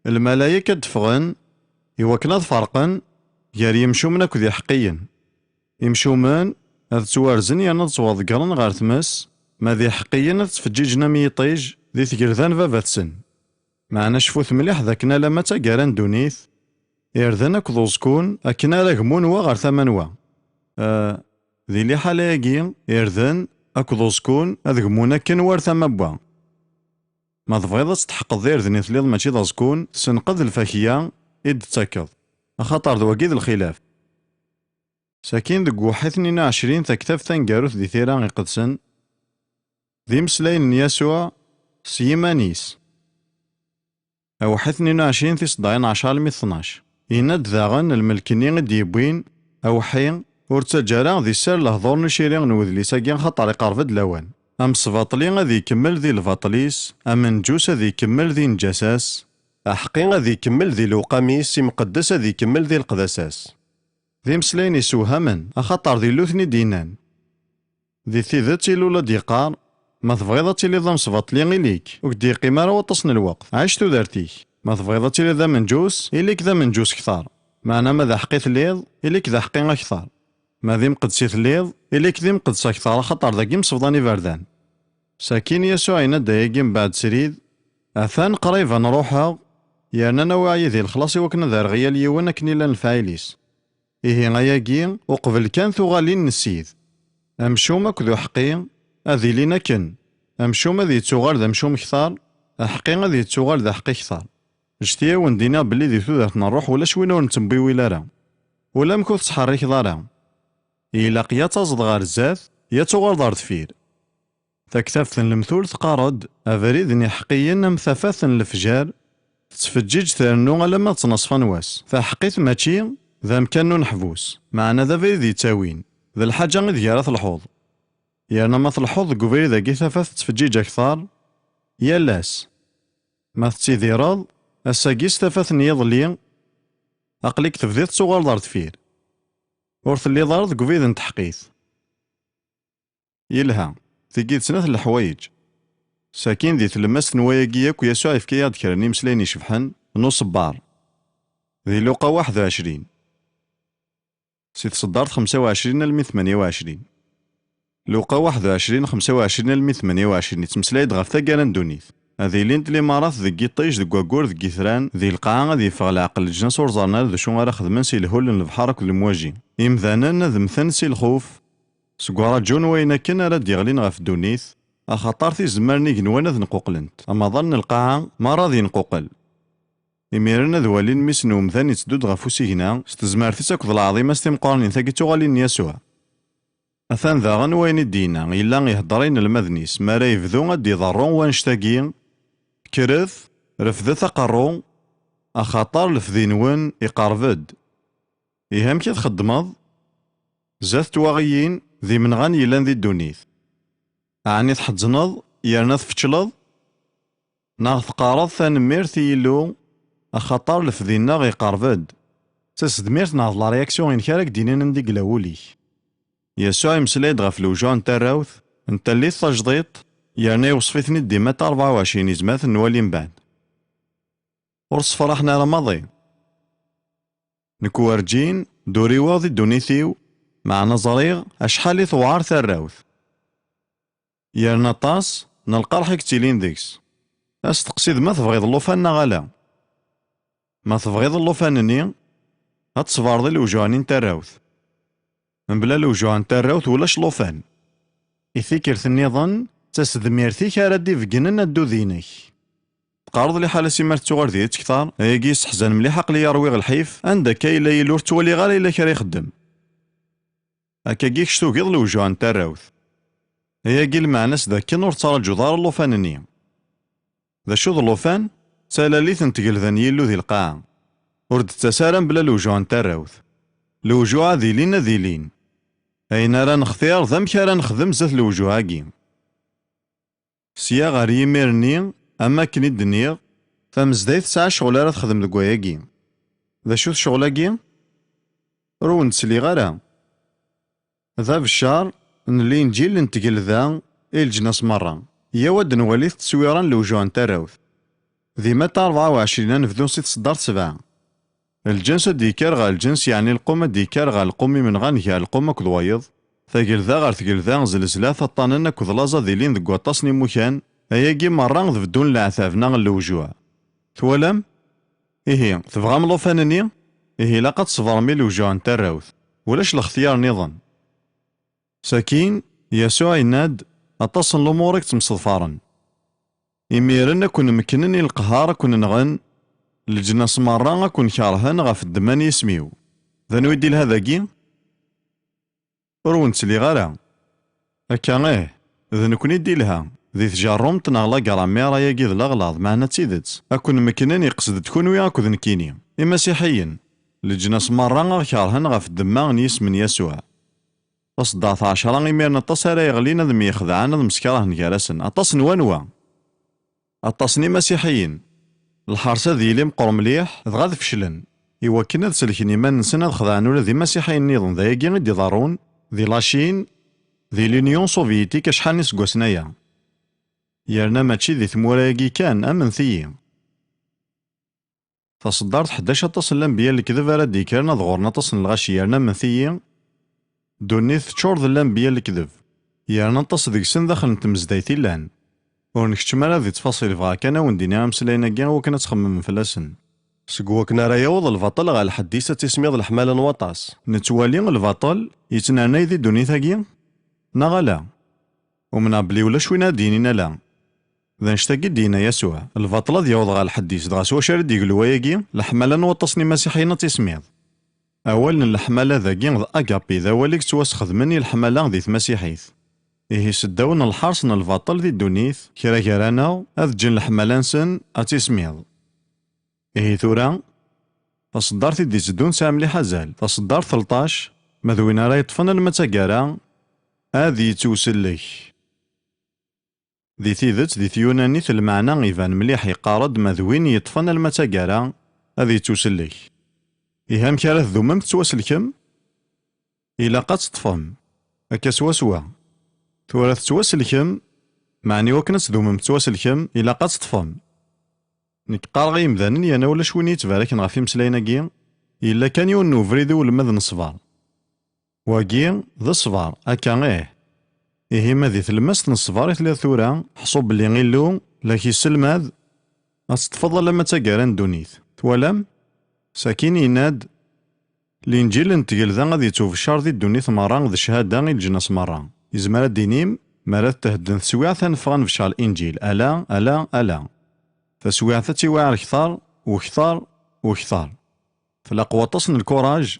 lmalayek ad d-ffɣen i wakken ad ferqen gar yimcumen akked iḥeqqiyen. Imcumen ad ttwarzen yerna ad ttwaḍeggren ɣer tmes, ma d iḥeqqiyen ad ttfeǧǧiǧen am yiṭij di tgelda n baba-tsen. Meɛna cfut mliḥ d akken alamma d taggara n ddunit, irden akked uẓekkun akken ara gmun wa ɣer tama n wa. Eh, di liḥala-agi, irden akked uẓekkun ad gmun akken war tama n wa. Ma tebɣiḍ ad tsetḥqeḍ d irden i telliḍ mačči d aẓekkun, senqed lfakya i d-tettakeḍ, axaṭer d wagi d lxilaf. Sakin deg uweḥḥi tnin u ɛecrin, taktabt taneggarut di Tira Iqedsen, d imeslayen n Yasuɛ s yiman-is. Aweḥḥi tnin u ɛecrin, tiseddarin ɛecra almi d tnac. Yenna-d daɣen lmelk-nni i d-yewwin aweḥḥi, ur ttaǧǧa ara di sser lehdur n uciri n wedlis-agi, axaṭer iqerreb-d lawan. Amesbaṭli ad ikemmel di lbaṭel-is, amenǧus ad ikemmel di nǧasa-s, aḥeqqi ad ikemmel di lewqam-is, imqeddes ad ikemmel di leqdasa-s. D imeslayen isewhamen, axaṭer d Illu ten-id-yennan. Di tidet, Illu la d-yeqqar: "Ma tebɣiḍ ad tiliḍ d amesbaṭli, ili-k, ur k-d-yeqqim ara waṭas n lweqt, ɛic tudert-ik. Ma tebɣiḍ ad tiliḍ d amenǧus, ili-k d amenǧus kter. Meɛna ma d aḥeqqi telliḍ, ili-k d aḥeqqi akter. Ma d imqeddes i telliḍ, ili-k d imqeddes akter, axaṭer dagi msebḍan iberdan." Sakin Yasuɛ yenna-d ayagi mbeɛd srid: "Atan qrib ad n-ruḥeɣ, yerna ad n-awiɣ yid-i lexlaṣ i wakken ad rreɣ yal yiwen akken i llan lefɛayel-is. Ihi ayagi, uqbel kan tuɣalin n Ssid. Amcum akked uḥeqqi ad ilin akken. Amcum ad yettuɣal d amcum kter, aḥeqqi ad yettuɣal d aḥeqqi kter. Ǧǧet-iyi ad wen-d-iniɣ belli di tudert n ṛṛuḥ ulac win ur nettembiwil ara. Ulamek ur tettḥerrikeḍ ara. Ilaq ya d taẓeḍ ɣer zdat, ya d tuɣaleḍ ɣer deffir." Taktabt n Lemtul teqqar-d: "Abrid n iḥeqqiyen am tafat n lefjer, tettfeǧǧiǧ trennu alamma d ttnaṣfa n wass. Taḥeqqit mačči d amkan n uneḥbus, meɛna d abrid yettawin, d lḥaǧa i deg ara telḥuḍ. Yerna ma telḥuḍ deg ubrid-agi, tafat tettfeǧǧiǧ akter yal ass. Ma tettidireḍ, ass-agi s tafat n yiḍelli, aql-ik tebdiḍ tettuɣaleḍ ar deffir. Ur telliḍ ara deg ubrid n teḥqit." Yelha, tigi d snat n leḥwayeǧ. Sakin di tlemmast n wayagi yakk, Yasuɛ yefka-yaɣ-d kra n yimeslayen icebḥen n uṣebber. Di Luqa waḥed u ɛecrin, si tseddart xemsa u ɛecrin almi tmanya u ɛecrin. Luqa waḥed u ɛecrin, xemsa u ɛecrin almi tmanya u ɛecrin, yettmeslay-d ɣef taggara n ddunit. Ad ilint limarat deg yiṭij, deg waggur, deg yitran, di lqaɛa ad yeffeɣ leɛqel, leǧnas ur ẓerren ara d acu ara xedmen si lhul n lebḥer akked lemwaji. Imdanen ad mmten si lxuf. Seg uraǧu n wayen akken ara d-yeɣlin ɣef ddunit, axaṭer tizemmar n igenwan ad nquqlent, amaḍal n lqaɛa merra ad yenquqel. Imiren ad walin mmi-s n umdan yetteddu-d ɣef usigna, s tezmert-is akked lɛaḍima-s timeqqranin tagi d tuɣalin n Yasuɛ. Atan daɣen wayen i d-yenna, yella ihedder i inelmaden-is, mi ara yebdu ad d-iḍerru wannect-agi: Kkret, refdet aqerru, axaṭer lefdi-nwen iqerreb-d. Ihi amek i txeddmeḍ? Zdat twaɣiyin d imenɣan yellan di ddunit. Ɛni tḥezzneḍ yerna tfeččleḍ? Neɣ teqqareḍ tanemmirt i Yillu, axaṭer lefdi-nneɣ iqerreb-d? D tasedmirt neɣ d la réaction-inek ara k-d-inin anda i yella wul-ik? Yasuɛ imeslay-d ɣef lewjuɛ n tarrawt, n tallit tajdiṭ, yerna iweṣṣef-iten-id dima rebɛa u ɛecrin izmat, nwali mbeɛd. Ur ssefraḥen ara maḍi. Nekk werǧin d-uriweɣ di ddunit-iw, meɛna ẓriɣ acḥal i tewɛer tarrawt. Yerna aṭas n lqerḥ i yettilin deg-s. Asteqsi d ma tebɣiḍ llufan neɣ ala. Ma tebɣiḍ llufan-nni, ad tṣebreḍ i lewjuɛ-nni n tarrawt. Mebla lewjuɛ n tarrawt ulac llufan. I tikkelt nniḍen, d tasedmirt-ik ara d-ibeggnen addud-inek. Teqqareḍ liḥala-s imi ara tettuɣal diri-tt kter, ayagi yesseḥzan mliḥ, aql-iyi rwiɣ lḥif, anda akka yella Yillu ur ttwaliɣ ara yella kra ixeddem. Akkagi kečč tugiḍ lewjuɛ n tarrawt. Ayagi lmeɛna-s d akken ur tettraǧuḍ ara llufan-nni. D acu d llufan? D talalit n tgelda n Yillu di lqaɛa. Ur d-tettas ara mebla lewjuɛ n tarrawt. Lewjuɛ ad ilin, ad ilin. Ayen ara nextir d amek ara nexdem zdat lewjuɛ-agi. Sya ɣer yimir-nni, am wakken i d-nniɣ, tamezdayt tesɛa ccɣel ara texdem deg wayagi. D acu-t ccɣel-agi? Ur wen-d-sliɣ ara. D abeccer n Linǧil n tgelda i leǧnas merra. Yyaw ad d-nwali tteswira n lewjuɛ n tarrawt. Di Matta rebɛa u ɛecrin, ad nebdu si tseddart sebɛa. Lǧens ad d-yekker ɣer lǧens, yeɛni lqum ad d-yekker ɣer lqum, imenɣan gar lqum akked wayeḍ, tagelda ɣer tgelda, zlezlat, aṭṭanen akked laẓ ad ilin deg waṭas n imukan, ayagi merra d beddu n leɛtab neɣ n lewjuɛ. Twalam? Ihi, tebɣam llufan-nni? Ihi, ilaq ad tṣebrem i lewjuɛ n tarrawt. Ulac lextyar nniḍen. Sakin, Yasuɛ yenna-d, aṭas n lumuṛ i yettemseḍfaren. Imiren ad ken-mekknen i leqher, ad ken-nɣen, leǧnas merra ad ken-kerhen ɣef ddemma n yisem-iw. D anwa i d-ilha dagi? Ur wen-ttliɣ ara. Akka ih, d nekkni i d-ilha. Di tjerrumt neɣ la grammaire, ayagi d leɣlaḍ, meɛna d tidet. Ad ken-mekknen, iqsed-d kunwi akked nekkini, imasiḥiyen. Leǧnas merra ad ɣ-kerhen ɣef ddemma n yisem n Yasuɛ. Taṣeddart ɛecra, imiren aṭas ara yeɣlin ad myexdaɛen, ad msekṛahen gar-asen. Aṭas n wanwa? Aṭas n imasiḥiyen. Lḥers ad yili meqqer mliḥ, dɣa ad feclen. Iwakken ad selken iman-nsen, ad xedɛen ula d imasiḥiyen nniḍen. D ayagi i d-iḍerrun di la Chine, di l'Union soviétique acḥal n iseggasen aya. Yerna mačči di tmura-agi kan, amnet-iyi. Taṣeddart ḥdac, aṭas n lanbeyya n lekdeb ara d-yekkren ad ɣurren aṭas n lɣaci, yerna amnet-iyi, ddunit teččur d lanbeyya n lekdeb, yerna aṭas deg-sen daxel n tmezdayt i llan. Ur nkeččem ara di ttfaṣil, bɣiɣ kan ad wen-d-iniɣ ameslayen-agi i wakken ad txemmemem fell-asen. Seg wakken ara yaweḍ lbaṭel ɣer lḥeddis, ad tismiḍ leḥmala n waṭas. Nettwali lbaṭel yettnernay di ddunit-agi, neɣ ala? Umneɣ belli ulac win ara d-yinin ala. D annect-agi i d-yenna Yasuɛ, lbaṭel ad yaweḍ ɣer lḥeddis, dɣa s wacu ara d-yeglu wayagi? Leḥmala n waṭas n imasiḥiyen ad tismiḍ. Awal n leḥmala dagi d agapi, d awal i yettwasxedmen i leḥmala di tmasiḥit. Ihi seddaw n lḥers n lbaṭel di ddunit, kra gar-aneɣ, ad ǧǧen leḥmala-nsen ad tismiḍ. Ihi tura, taṣeddart i d-itteddun tesɛa mliḥ azal. Taṣeddart telṭac, ma d win ara yeṭṭfen alma d taggara, ad yettwsellek. Di tidet, di tyunanit, lmeɛna iban mliḥ, yeqqar-d ma d win yeṭṭfen alma d taggara, ad yettwsellek. Ihi amek ara tdumem tettwaselkem? Ilaq ad teṭṭfem. Akka swaswa. Tura tettwaselkem, meɛna i wakken ad tdumem tettwaselkem, ilaq ad teṭṭfem. Nekk qqareɣ i yimdanen yerna ulac win i yettbaraken ɣef imeslayen-agi, yella kan yiwen n ubrid i ulmad n ṣṣber. Wagi d ṣṣber, akka ih. Ihi ma di tlemmast n ṣṣber i telliḍ tura, ḥṣu belli Illu La k-yesselmad ad teṭṭfeḍ alamma d taggara n ddunit. Twalam? Sakin yenna-d: "Linǧil n tgelda ad yettubeccer di ddunit merra d cchada i leǧnas merra." Yezmer ad d-inim: "Mi ara d-thedden teswiɛt ad neffeɣ ad nebeccer Linǧil, ala, ala, ala. Taswiɛt ad tiwiɛer kter, u kter, u kter. Tlaq waṭas n lkuraj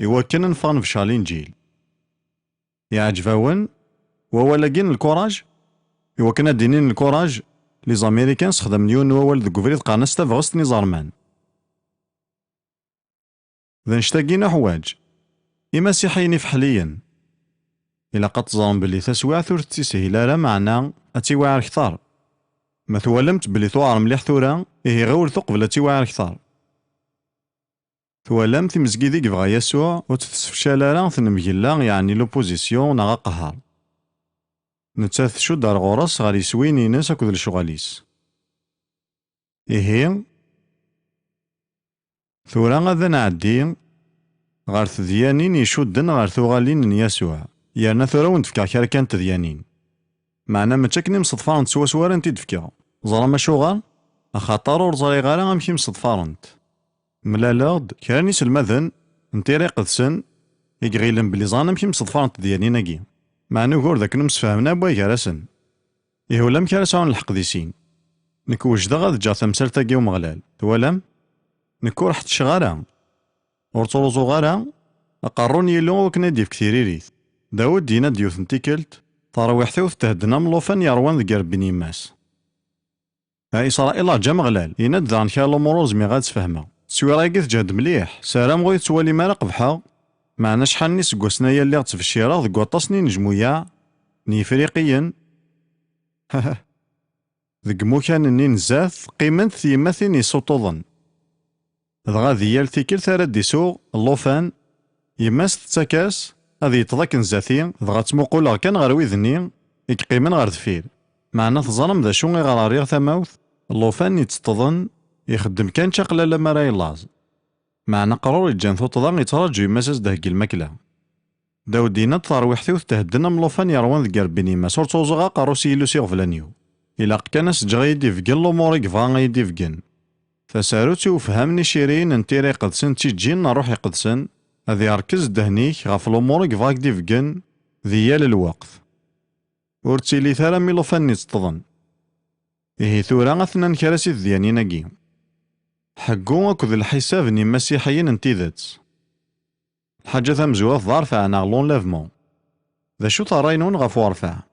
i wakken ad neffeɣ ad nebeccer Linǧil." Iɛǧeb-awen wawal-agi n lkuraj? Iwakken ad d-inin lkuraj, les Américains sexdamen yiwen n wawal deg ubrid qqaren-as tabɣest n iẓerman. D annect-agi i nuḥwaǧ. Imasiḥiyen ifeḥliyen, ilaq ad teẓrem belli taswiɛt ur tettishil ara, meɛna ad tiwiɛer kter. Ma twalamt belli tuɛer mliḥ tura, ihi ɣiwlet uqbel ad tiwiɛer kter. Twalam timezgidi yebɣa Yasuɛ ur tt-tessefcal ara tnemgella, yeɛni l'opposition neɣ aqehher. Nettat tcudd ar ɣur-s ɣer yiswiyen-ines akked lecɣal-is. Ihi, tura ad nɛeddi ɣer tedyanin icudden ɣer tuɣalin n Yasuɛ, yerna tura ur wen-d-fkeɣ kra kan n tedyanin. Meɛna mačči akken i mseḍfarent swaswa ara n-t-id-fkeɣ. Ẓram acuɣer? Axaṭer ur ẓriɣ ara amek i mseḍfarent. Mlaleɣ-d kra n iselmaden n Tira Iqedsen i iɣilen belli ẓran amek i mseḍfarent tedyanin-agi, meɛna ugur d akken ur msefhamen ara gar-asen. Ihi ulamek ara sɛun lḥeqq di sin. Nekk wejdeɣ ad ǧǧeɣ tamsalt-agi i Umeɣlal. Twalam? Nekk ur ḥettceɣ ara. Ur ttruẓuɣ ara aqerru n Yillu i wakken ad d-yefk tiririt. Dawed yenna-d yiwet n tikkelt: "Tarwiḥt-iw thedden am llufan yerwan deg irebbi n yemma-s." A Isṛayil, rǧu Ameɣlal, yenna-d daɣen kra n lumuṛ ur zmireɣ ad tt-fehmeɣ. Tteswira-agi teǧhed mliḥ, ssarameɣ ur yi-tettwalim ara qebḥeɣ, meɛna acḥal n yiseggasen aya lliɣ ttbeccireɣ deg waṭas n yinejmuyaɛ n Yifriqiyen deg imukan-nni n zdat, qqiment tyemmatin yessuṭṭuḍen. Dɣa di yal tikkelt ara d-isuɣ llufan, yemma-s tettak-as ad yeṭṭeḍ akken zdat-i, dɣa ttmuquleɣ kan ɣer wid-nni i yeqqimen ɣer deffir. Meɛna teẓram d acu iɣer rriɣ tamawt? Llufan yetteṭṭḍen ixeddem kan čaqlala mi ara yellaẓ. Meɛna aqrur yeǧǧan tuṭṭḍa yettraǧu yemma-s ad s-d-theggi lmakla. Dawed yenna-d: "Tarwiḥt-iw thedden am llufan yerwan deg irebbi n yemma-s, ur ttruẓuɣ aqerru s Yillu s iɣeblan-iw." Ilaq kan ad s-ǧǧeɣ ad yi-d-ibeggen lumuṛ i yebɣa ad yi-d-ibeggen. Tasarut i ufham n iciriyen n Tira Iqedsen d tiǧǧin n Ṛṛuḥ Iqedsen, ad yerkez ddehn-ik ɣef lumuṛ i yebɣa ad k-d-ibeggen di yal lweqt. Ur ttilit ara am ilufanen itteṭṭḍen. Ihi tura atnan kra si tedyanin-agi. Ḥeggu akked lḥisab n yimasiḥiyen n tidet. Lḥaǧa tamezwarut d arfeɛ neɣ l'enlèvement. D acu-t ṛṛay-nwen ɣef urfeɛ?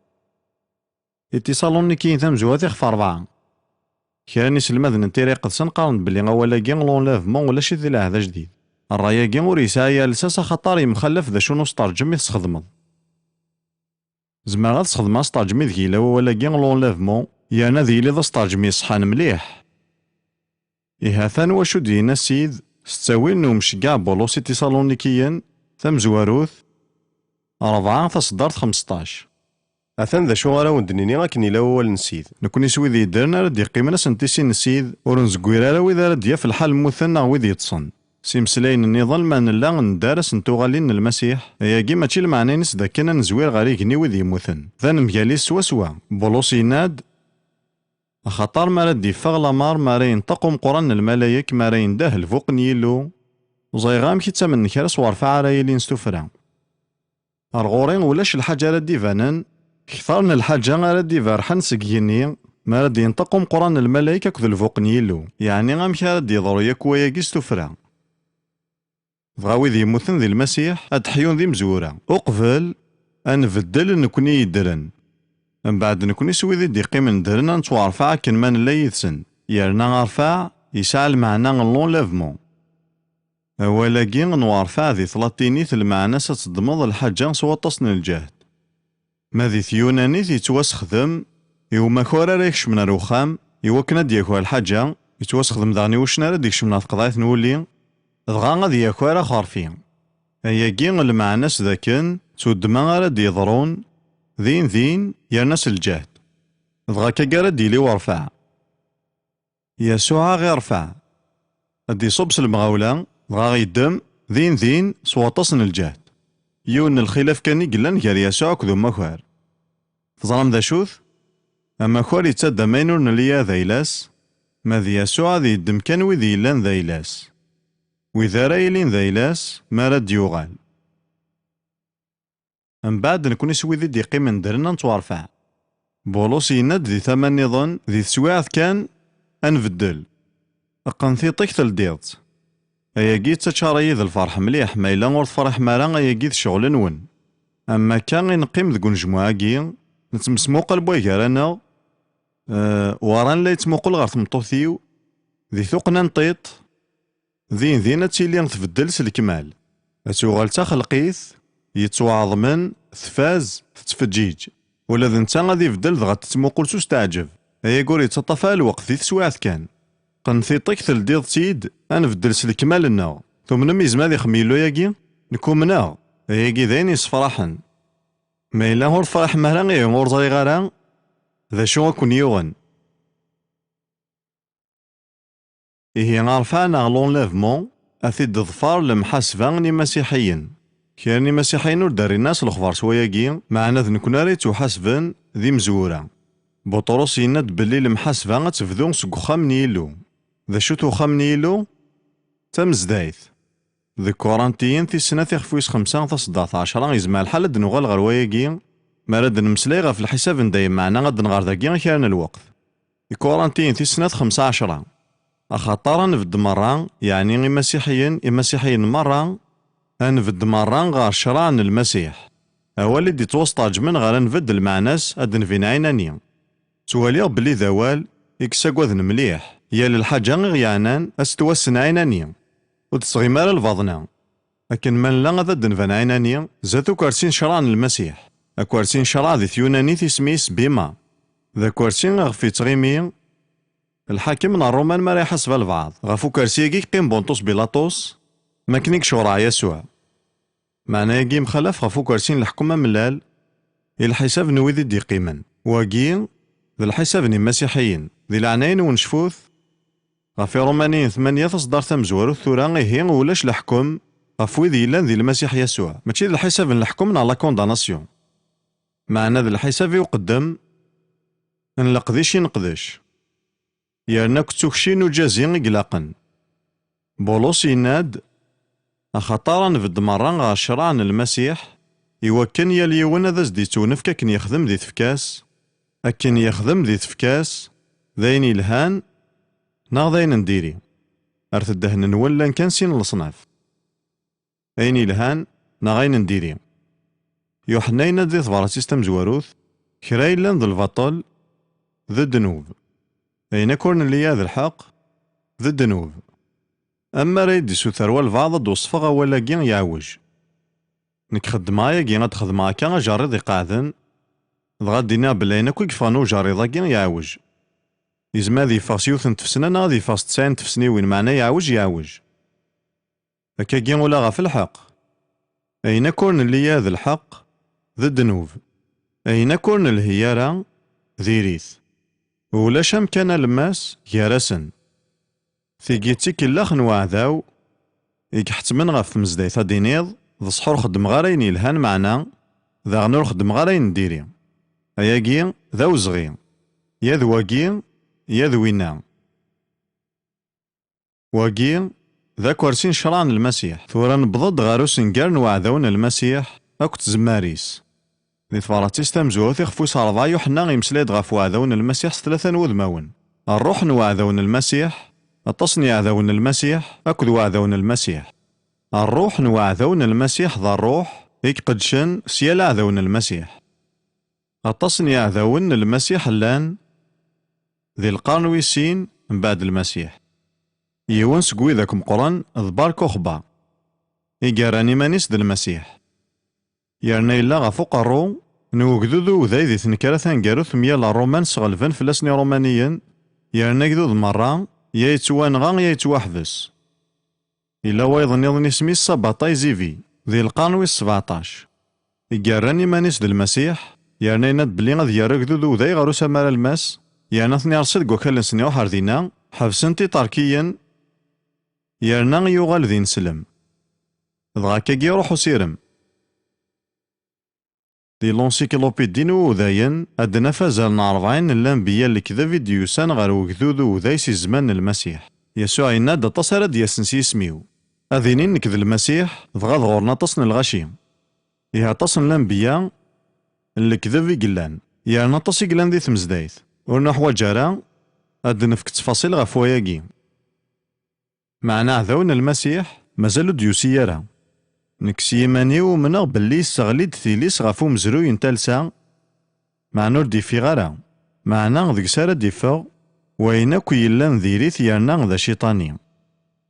Itiṣalunikiyen tamezwarut ixef ṛebɛa. Kra n iselmaden n Tira Iqedsen qqaren-d belli awal-agi, l'enlèvement, ulac-it di Lɛehd Ajdid. Ṛṛay-agi ur yesɛi ara lsas axaṭer yemxallaf d acu n usteṛǧem i tesxedmeḍ. Zemreɣ ad sxedmeɣ asteṛǧem ideg yella wawal-agi, l'enlèvement, yerna ad yili d asteṛǧem yeṣḥan mliḥ. Ihi atan wacu d-yenna Ssid s ttawil n umceggeɛ Bulus i Tiṣalunikiyen, tamezwarut, ṛebɛa, taṣeddart xmesṭac. Atan d acu ara wen-d-nini akken ila wawal n Ssid. Nekni s wid yeddren ara d-yeqqimen ass n tisin n Ssid, ur nzeggir ara wid ara d-yaf lḥal mmuten neɣ wid yeṭṭsen. S imeslayen nniḍen, ma nella ndar ass n tuɣalin n Lmasiḥ, ayagi mačči lmeɛna-ines d akken ad nezwir ɣer igenni wid yemmuten. D anemgal-is swaswa. Bulus yenna-d: "Axaṭer mi ara d-iffeɣ lameṛ, mi ara yenṭeq umeqqran n lmalayek, mi ara yendeh lbuq n Yillu, ur ẓriɣ amek i ttamnen kra s werfeɛ ara yilin s tuffra." Ar ɣur-i ulac lḥaǧa ara d-ibanen kter n lḥaǧa ara d-iberrḥen seg igenni mi ara d-yenṭeq umeqqran n lmalayek akked lbuq n Yillu, yeɛni amek ara d-yeḍru yakk wayagi s tuffra. Dɣa wid yemmuten di Lmasiḥ ad d-ḥyun d imezwura, uqbel ad nbeddel nekni yeddren. Mbeɛd nekni s wid i d-iqqimen ddren ad nettwarfeɛ akken ma nella yid-sen, yerna arfeɛ yesɛa lmeɛna n l'enlèvement. Awal-agi n werfeɛ di tlatinit lmeɛna-s ad teddmeḍ lḥaǧa s waṭas n lǧehd. Ma di tyunanit yettwasexdem i umakar ara ikecmen ar uxxam, i wakken ad d-yaker lḥaǧa, yettwasexdem daɣen i wuccen ara d-ikecmen ɣer tqeḍɛit n wulli, dɣa ad yaker axerfi. Ayagi lmeɛna-s d akken d tuddma ara d-yeḍrun din din yerna s lǧehd. Dɣa akka ara d-yili werfeɛ. Yasuɛ a ɣ-irfeɛ. Ad d-iṣubb s lemɣawla, dɣa a ɣ-yeddem, din din, s waṭas n lǧehd. Yiwen n lxilaf kan i yellan gar Yasuɛ akked umakar. Teẓram d acu-t? Amakar yettadam ayen ur nelli ara d ayla-s, ma d Yasuɛ ad yeddem kan wid yellan d ayla-s, wid ara yilin d ayla-s mi ara d-yuɣal. Mbeɛd, nekni s wid i d-yeqqimen ddren ad nettwarfeɛ. Bulus yenna-d di tama nniḍen, di teswiɛt kan, ad nbeddel. Qqen tiṭ-ik teldiḍ-tt. Ayagi yettaččar-iyi d lferḥ mliḥ, ma yella ur tefriḥem ara, ayagi d ccɣel-nwen. Am akka i neqqim deg unejmuɛ-agi, nettmesmuqal wway-gar-aneɣ, eh, waran la yettmuqul ɣer tmeṭṭut-iw, di tuqqna n tiṭ, din din ad tili tbeddel s lekmal. Ad tuɣal d taxelqit, yettwaɛeḍmen, tfaz, tettfeǧǧiǧ. Ula d netta ad ibeddel dɣa tettmuqul s usteɛǧeb. Ayagi ur yettaṭṭaf ara lweqt, di teswiɛt kan. Qqen tiṭ-ik teldiḍ-tt-id, ad nbeddel s lekmal-nneɣ. Tumnem yezmer ad ixem Yillu ayagi? Nekk umneɣ. Ayagi d ayen yessefraḥen. Ma yella ur tefraḥem ara, ihi ur ẓriɣ ara d acu i ken-yuɣen. Ihi arfaɛ neɣ l'enlèvement a t-id-teḍfer lemḥasba n imasiḥiyen. Kra n imasiḥiyen ur d-rrin ara s lexbar s wayagi, meɛna d nekkni ara yettwaḥasben d imezwura. Buṭrus yenna-d belli lemḥasba ad tebdu seg uxxam n Yillu. D acu-t uxxam n Yillu? Tamezdayt. Deg Kurantiyen tis snat ixef wis xemsa taṣeddart ɛecra, yezmer lḥal ad d-nuɣal ɣer wayagi, mi ara d-nemmeslay ɣef lḥisab n dayem, meɛna ad d-nɣer dagi i kra n lweqt. Ikurantiyen tis snat xemsa ɛecra. Axaṭer ad nbedd merra, yeɛni imasiḥiyen, imasiḥiyen merra, ad nbedd merra ɣer ccṛeɛ n Lmasiḥ. Awal i d-ittwasṭerǧmen ɣer ad nbedd lmeɛna-s ad d-nbin ɛinani. Ttwaliɣ belli d awal i yessagaden mliḥ. Yal lḥaǧa i ɣ-yeɛnan ad s-twassen ɛinani. Ur d-tesɣim ara lbaḍna. Akken ma nella ad d-nban ɛinani, zdat ukersi n ccṛeɛ n Lmasiḥ. Akersi n ccṛeɛ di tyunanit isem-is bima. D akersi iɣef yettɣimi lḥakem n Ṛṛuman mi ara iḥaseb albaɛḍ. Ɣef ukersi-agi yeqqim Bunṭus Bilaṭus, mi akken i yecṛeɛ Yasuɛ. Meɛna-agi yemxalaf ɣef ukersi n leḥkem amellal i lḥisab n wid i d-yeqqimen. Wagi d lḥisab n imasiḥiyen. Di leɛnaya-nwen cfut, ɣef Iṛumaniyen tmanya taṣeddart tamezwarut tura, ihi ulac leḥkem ɣef wid yellan di Lmasiḥ Yasuɛ. Mačči d lḥisab n leḥkem neɣ la condamnation. Meɛna d lḥisab i uqeddem n leqdic i neqdec. Yerna akk d tukci n ujazi i ilaqen. Bulus yenna-d, axaṭer ad nbedd merra ɣer ccṛeɛ n Lmasiḥ, iwakken yal yiwen ad as-d-ittunefk akken yexdem di tefka-s, akken yexdem di tefka-s, d ayen yelhan neɣ d ayen n diri, ar teddehn-nwen llan kan sin n leṣnaf, ayen yelhan neɣ ayen n diri. Yuḥenna yenna-d di tebṛat-is tamezwarut, kra yellan d lbaṭel, d ddnub. Ayen akk ur nelli ara d lḥeqq, d ddnub. Am mi ara yi-d-isuter walbeɛḍ ad d-weṣfeɣ awal-agi yeɛwej. Nekk xeddmeɣ ayagi, ad d-xedmeɣ akka ajerriḍ iqeɛden, dɣa ad d-iniɣ belli ayen akk i yeffɣen ujerriḍ-agi yeɛwej. Yezmer ad yeffeɣ s yiwet n tfesna neɣ ad yeffeɣ s tesɛin n tfesniwin, meɛna yeɛwej, yeɛwej. Akkagi ula ɣef lḥeqq. Ayen akk ur nelli ara d lḥeqq, d ddnub. Ayen akk ur nelhi ara, diri-t. Ulac amkan alemmas gar-asen. Tigi d tikellax n uɛdaw i iḥettmen ɣef tmezdayt ad d-iniḍ, d ṣṣeḥ ur xeddmeɣ ara ayen yelhan, meɛna daɣen ur xeddmeɣ ara ayen n diri. Ayagi d awezɣi. Ya d wagi, ya d winna. Wagi d akersi n ccṛeɛ n Lmasiḥ. Tura newweḍ-d ɣer usengar n uɛdaw n Lmasiḥ akked tzemmar-is. Di tebṛat-is tamezwarut, ixef wis ṛebɛa, Yuḥenna imeslay-d ɣef uɛdaw n Lmasiḥ s tlata n wudmawen: ṛṛuḥ n uɛdaw n Lmasiḥ, aṭas n yiɛdawen n Lmasiḥ, akked uɛdaw n Lmasiḥ. Ṛṛuḥ n uɛdaw n Lmasiḥ d ṛṛuḥ i iqeddcen s yal aɛdaw n Lmasiḥ. Aṭas n yiɛdawen n Lmasiḥ llan di lqern wis sin mbeɛd Lmasiḥ. Yiwen seg widak meqqren d Bar Kuxba, i yerran iman-is d Lmasiḥ. Yerna yella ɣef uqerru n ugdud uwday di tnekra taneggarut mya Ṛṛuman sɣelben fell-asen Iṛumaniyen, yerna agdud merra ya yettwanɣa ya yettwaḥbes. Yella wayeḍ nniḍen isem-is Sabata Izivi, di lqern wis sebɛeṭac. I yerran iman-is d Lmasiḥ, yerna yenna-d belli ad yerr agdud uwday ɣer usamar almas, yerna ad ten-ireṣṣi deg wakal-nsen iruḥ ar dinna, ḥebsen-t Iṭerkiyen, yerna yuɣal d ineslem. Dɣa akkagi iruḥ usirem. Di l'encyclopédie n Wudayen, ad d-naf azal n ṛebɛin n lanbeyya n lekdeb i d-yusan ɣer ugdud uday si zzman n Lmasiḥ. Yasuɛ yenna-d: "Aṭas ara d-yasen s yisem-iw. Ad inin nekk d Lmasiḥ, dɣa ad ɣur-n aṭas n lɣaci." Ihi aṭas n lanbeyya n lekdeb i yellan, yerna aṭas i yellan di tmezdayt. Ur nuḥwaǧ ara ad d-nefk ttfaṣil ɣef wayagi. Meɛna aɛdaw n Lmasiḥ mazal ur d-yusi ara. Nekk s yiman-iw umneɣ belli yesseɣli-d tili-s ɣef umezruy n talsa, meɛna ur d-ifiɣ ara. Meɛna deg-s ara d-iffeɣ wayen akk yellan diri-t, yerna d aciṭani.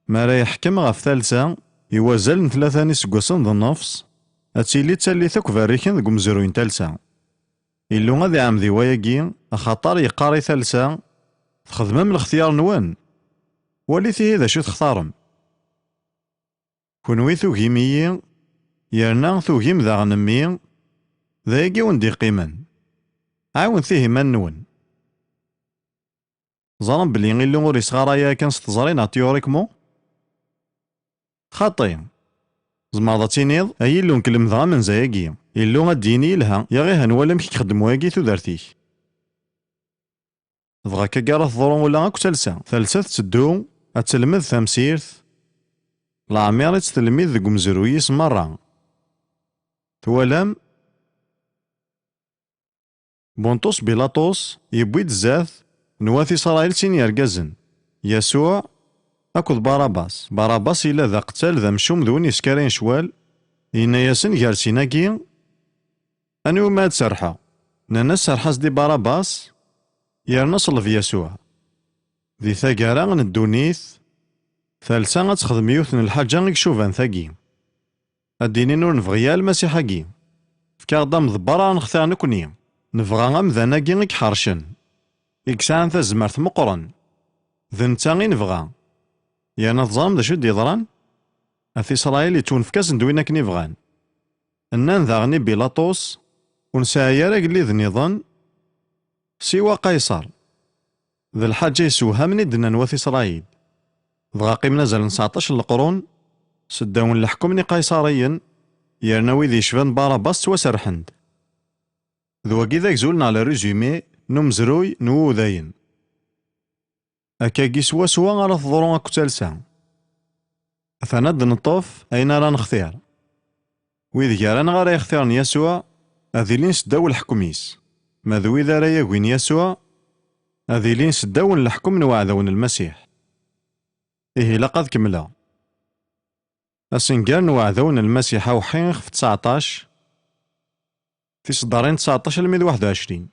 Mi ara yeḥkem ɣef talsa i wazal n tlata n iseggasen d nnefs, ad tili d tallit akk berriken deg umezruy n talsa. Illu ad iɛemmed i wayagi, axaṭer yeqqar i talsa: "Txedmem lextyar-nwen. Walit ihi d acu textarem. Kenwi tugim-iyi, yerna tugim daɣen mmi, d ayagi i wen-d-iqqimen. Ɛiwnet ihi iman-nwen." Ẓran belli Illu ur isɣaray ara kan s teẓri neɣ théoriquement? Xaṭi. Tzemreḍ ad tiniḍ: "Ay Illu, nekk lemdeɣ amenza-agi." Illu ad d-yini: "Yelha, yaɣ ihi nwali amek i ixeddem wayagi i tudert-ik." Dɣa akka ara teḍru ula akk talsa. Talsa tetteddu, ad telmed tamsirt, leɛmir i tt-telmid deg umezruy-is merra. Twalam? Bunṭus Bilaṭus yewwi-d zdat n wat Isṛayil sin yergazen, Yasuɛ akked Barabas. Barabas yella d aqettal, d amcum, d win yeskarayen ccwal. Yenna-yasen gar sin-agi: "Anwa umi ad serrḥeɣ?" Nnan-as: "Serrḥ-as-d i Barabas, yerna ṣelleb Yasuɛ." Di taggara n ddunit, talsa ad texdem yiwet n lḥaǧa i icuban tagi. Ad d-inin: "Ur nebɣi ara Lmasiḥ-agi. Efk-aɣ-d amḍebber ara nextir nekni. Nebɣa amdan-agi i iḥercen, i yesɛan tazmert meqqren. D netta i nebɣa." Yerna teẓram d acu i d-yeḍran? At Isṛayil yettwenfek-asen-d win akken i bɣan. Nnan daɣen i Bilaṭus: "Ur nesɛi ara agellid nniḍen siwa Qayṣer." D lḥaǧa yessewhamen i d-nnan wat Isṛayil. Dɣa qqimen azal n tseɛṭac n leqrun seddaw n leḥkem n Iqayṣariyen, yerna wid yecban Barabas ttwaserrḥen-d. D wagi i d agzul neɣ le résumé n umezruy n wudayen. Akkagi swaswa ara teḍru akk talsa. Atan ad d-neṭṭef ayen ara nextir. Wid gar-aneɣ ara yextiren Yasuɛ, ad ilin seddaw leḥkem-is. Ma d wid ara yagin Yasuɛ, ad ilin seddaw n leḥkem n weɛdaw n Lmasiḥ. Ihi ilaq ad kemmleɣ. Asenger n weɛdaw n Lmasiḥ awḥi ixef tseɛṭac, tiseddarin tseɛṭac almi d waḥed u ɛecrin.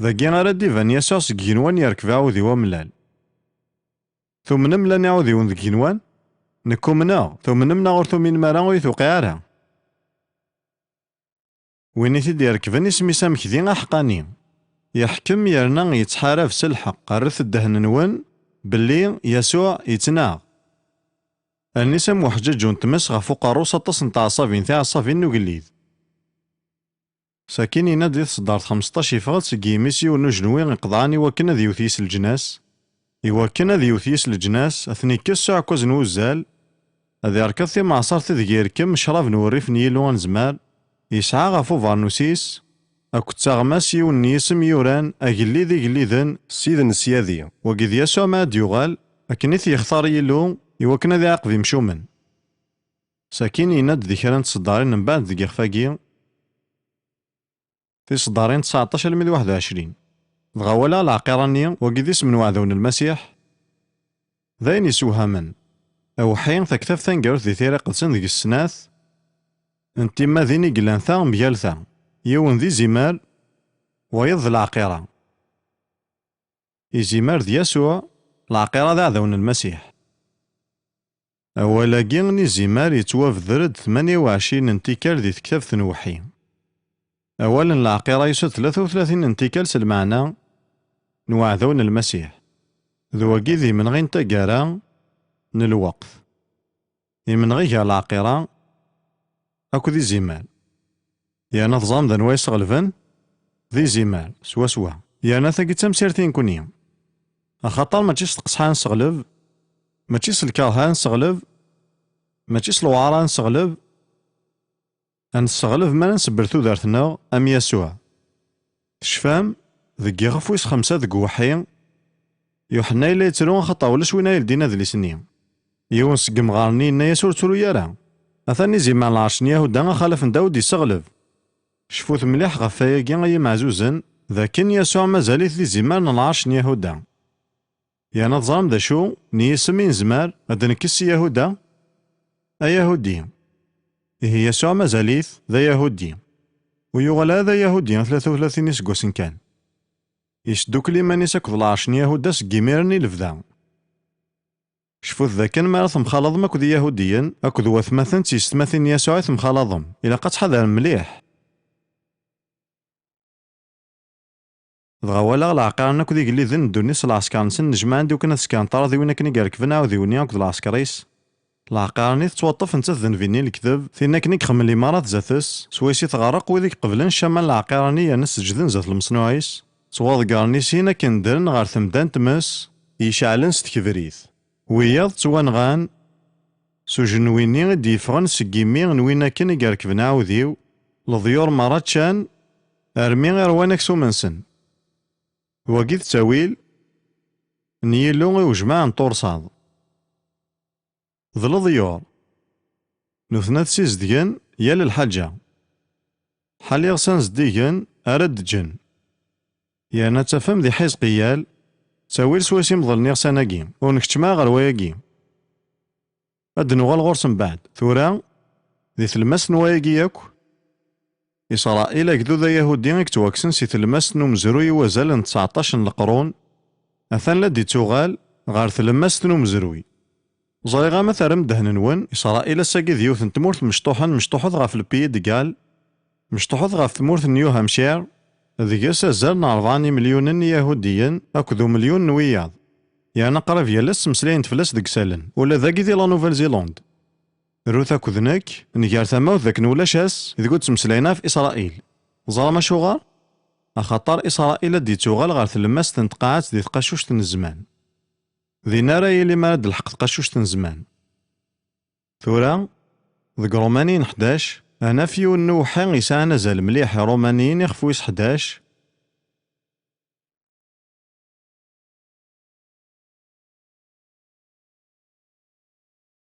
Dagi ara d-iban Yasuɛ seg igenwan yerkeb aɛudiw amellal. Tumnem llan iɛudiwen deg igenwan? Nekk umneɣ. Tumnem neɣ ur tuminem ara, ur yi-tewqiɛ ara. Win i t-id-irekben isem-is amekdi aḥeqqani. Yeḥkem yerna yettḥarab s lḥeqq. Rret ddehn-nwen belli Yasuɛ yettnaɣ. Allen-is am uḥǧaǧu n tmes, ɣef uqerru-s aṭas n tɛeṣṣabin, tiɛeṣṣabin n ugellid. Sakin yenna-d di tseddart xmesṭac, yeffeɣ-d seg yimi-s yiwen n ujenwi iqeḍɛen iwakken ad yewwet yis leǧnas, iwakken ad yewwet yis leǧnas, ad ten-ikkes s uɛekkaz n wuzzal, ad irkeḍ timeɛṣart ideg irekkem ccrab n wurrif n Yillu Anezmar, yesɛa ɣef ubernus-is akked taɣma-s yiwen n yisem yuran: "Agellid igelliden, Ssid n ssyadi." Wagi d Yasuɛ mi ad d-yuɣal, akken i t-yextar Yillu iwakken ad iɛaqeb imcumen. Sakin yenna-d di kra n tseddarin mbeɛd deg yixef-agi, tiseddarin tseɛṭac almi d waḥed u ɛecrin. Dɣa walaɣ leɛqira-nni, wagi d isem n weɛdaw n Lmasiḥ, d ayen yessewhamen. Awḥi, taktabt taneggarut di Tira Iqedsen deg-s snat n timmad i yellan ta mgal ta, yiwen d izimer, wayeḍ d leɛqira. Izimer d Yasuɛ, leɛqira d aɛdaw n Lmasiḥ. Awal-agi n izimer yettwabder-d tmanya u ɛecrin n tikkal di tektabt n Uwḥi. Awal n leɛqira yusa-d tlata u tlatin n tikkal s lmeɛna n uɛdaw n Lmasiḥ. D wagi d imenɣi n taggara n lweqt. Imenɣi gar leɛqira akked izimer. Yerna teẓram d anwa yesɣelben? D izimer, swaswa. Yerna tagi d tamsirt i nekkni. Axaṭer mačči s tqesḥa ara nesseɣleb, mačči s lkerh ara nesseɣleb, mačči s lewɛar ara nesseɣleb, Ad nesseɣleb mi ara nsebbel tudert-nneɣ am Yasuɛ. Tecfam, deg yixef wis xemsa deg uweḥḥi, Yuḥenna yella yettru axaṭer ulac win ara yeldin adlis-nni. Yiwen seg yemɣaren-nni yenna-yas ur ttru ara. Atan izimer n lɛerc n Yahuda axalaf n Dawed yesseɣleb. Cfut mliḥ ɣef wayagi ay imeɛzuzen, d akken Yasuɛ mazal-it d izimer n lɛerc n Yahuda. Yerna teẓram d acu n yisem i nezmer ad d-nekkes si Yahuda? Ayahudi. Ihi Yasuɛ mazal-it d Ayahudi. Ur yuɣal ara d Ayahudi tlata u tlatin iseggasen kan. Yesdukkel iman-is akked lɛerc n Yahuda seg yimiren i lebda. Cfut dakken mi ara temxalaḍem akked Iyahudiyen, akked watmaten d tyessetmatin n Yasuɛ i temxalaḍem, ilaq ad tḥadarem mliḥ. Dɣa walaɣ leɛqaren akked igelliden n ddunit s lɛesker-nsen nnejmaɛen-d iwakken ad skren ṭṭraḍiwin akken i irekben aɛudiw-nni akked lɛesker-is. Leɛqar-nni tettwaṭṭef nettat d nnbi-nni n lekdeb, tin akken i ixemmel imarat zdat-s, swayes i tɣerreq wid i iqeblen ccama n leɛqar-nni yerna seǧǧden zdat lmeṣnuɛ-is, ttwaḍeggren i sin akken ddren ɣer temda n tmes, iceɛlen s tekbrit. Wiyaḍ ttwanɣan s ujenwi-nni i d-yeffɣen seg yimi n win akken i irekben aɛudiw, leḍyur merra ččan, armi i ṛwan aksum-nsen. Wagi d ttawil n Yillu i ujmaɛ n tursaḍ. D leḍyur. Nutni ad ssizdgen yal lḥaǧa. Ḥal iɣsan zeddigen ara d-ǧǧen. Yerna ad tafem di Ḥizqiyal, ttawil swayes i meḍlen iɣsan-agi, ur nkeččem ara ɣer wayagi. Ad d-nuɣal ɣur-s mbeɛd. Tura, di tlemmast n wayagi yakk, Isṛayil, agdud ayahudi i yettwakksen si tlemmast n umezruy i wazal n tseɛṭac n leqrun, atan la d-ittuɣal ɣer tlemmast n umezruy. Ẓriɣ ama terrem ddehn-nwen, Isṛayil ass-agi d yiwet n tmurt mecṭuḥen, mecṭuḥet ɣef le Pays de Galles, mecṭuḥet ɣef tmurt n New Hampshire, deg-s azal n rebɛa n yimelyunen n Iyahudiyen akked umelyun n wiyaḍ. Yerna qrib yal ass ttmeslayen-d fell-as deg isallen, ula dagi di la Nouvelle-Zélande. Rut akked nekk, nger tamawt d akken ulac ass deg ur ttmeslayen ɣef Isṛayil. Teẓram acuɣer? Axaṭer Isṛayil ad d-ittuɣal ɣer tlemmast n tqaɛet di tqacuct n zzman. Din ara yili mi ara d-telḥeq tqacuct n zzman. Tura, deg Ṛumaniyen ḥdac, ad naf yiwen n uweḥḥi yesɛan azal mliḥ i Ṛumaniyen ixef wis ḥdac,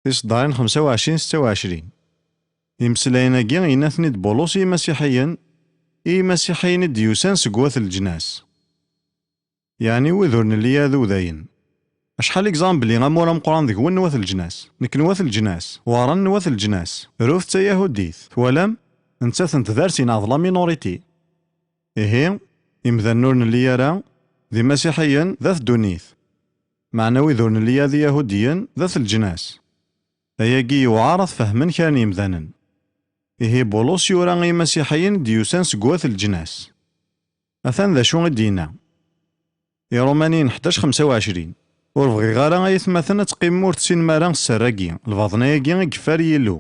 Tiseddarin xemsa u ɛecrin setta u ɛecrin. Imeslayen-agi yenna-ten-id Bulus i yimasiḥiyen, i yimasiḥiyen i d-yusan seg wat leǧnas. Yeɛni wid ur nelli ara d udayen. Acḥal i yeẓran belli amur ameqqran deg-wen n wat leǧnas, nekk n wat leǧnas, Warren n wat leǧnas, Ruth d tayahudit, twalam? Nettat n tdart ineɛḍ la minorité. Ihi, imdanen ur nelli ara d imasiḥiyen d at ddunit, meɛna wid ur nelli ara d iyahudiyen d at leǧnas. Ayagi yewɛer ad t-fehmen kra n yimdanen. Ihi Bulus yura i imasiḥiyen i d-yusan seg wat leǧnas. Atan d acu i d-yenna. Iṛumaniyen ḥdac xemsa u ɛecrin. Ur bɣiɣ ara ay atmaten ad teqqimem ur tessinem ara sser-agi, lbaḍna-agi i yeffer Yillu.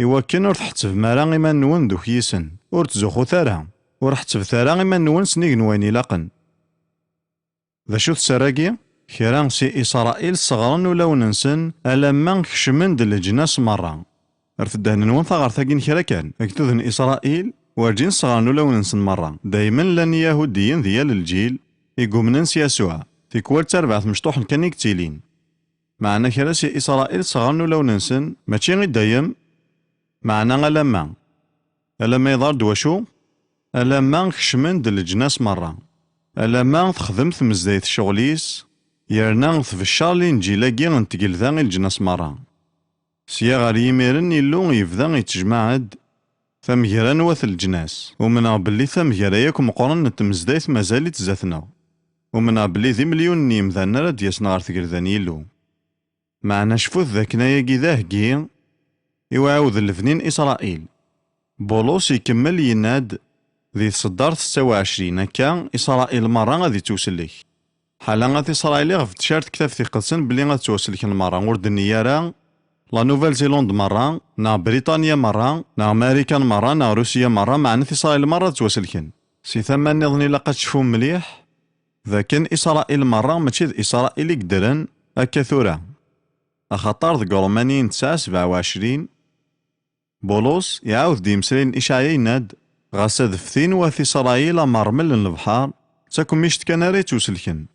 Iwakken ur tḥettbem ara iman-nwen d ukyisen, ur ttzuxxut ara, ur ḥettbet ara iman-nwen s nnig n wayen ilaqen. D acu-t sser-agi? Kra si Isṛayil sseɣren ulawen-nsen alamma kecmen-d leǧnas merra. Rret ddehn-nwen taɣert-agi n kra kan, agdud n Isṛayil werǧin sseɣren ulawen-nsen merra, daymen llan Iyahudiyen di yal lǧil i yumnen s Yasuɛ, tikwal d tarbaɛt mecṭuḥen kan i yettilin. Meɛna kra si Isṛayil sseɣren ulawen-nsen, mačči i dayem, meɛna alamma. Alamma iḍar-d wacu? Alamma kecmen-d leǧnas merra. Alamma texdem tmezdayt ccɣel-is, yerna tbeccer Linǧil-agi n tgelda i leǧnas merra. Sya ɣer yimiren Illu yebda yettejmaɛ-d tamegra n wat leǧnas. Umneɣ belli tamegra yakk meqqren n tmezdayt mazal-itt zdat-neɣ. Umneɣ belli d imelyunen n yimdanen ara d-yasen ɣer tgelda n Yillu. Meɛna cfut dakken ayagi d aheggi i uɛiwed n lebni n Isṛayil. Bulus ikemmel yenna-d di tseddart setta u ɛecrin, akka Isṛayil merra ad ittwsellek. Ḥala at Isṛayil iɣef d-tcar tektabt iqedsen belli ad ttwasellken merra, ur d-tenni ara La Nouvelle-Zélande merra, neɣ Briṭanya merra, neɣ Marikan merra, neɣ Rusya merra, meɛna at Isṛayil merra ad ttwaselken. Si tama nniḍen ilaq ad tecfum mliḥ d akken Isṛayil merra mačči d Isṛayil i yeddren akka tura. Axaṭer deg Ṛumaniyen tesɛa sebɛa u ɛecrin, Bulus iɛawed-d i yimeslayen n Icɛaya, yenna-d: "Ɣas ad ftin wat Isṛayil am ṛṛmel n lebḥer, d takemmict kan ara yettwaselken."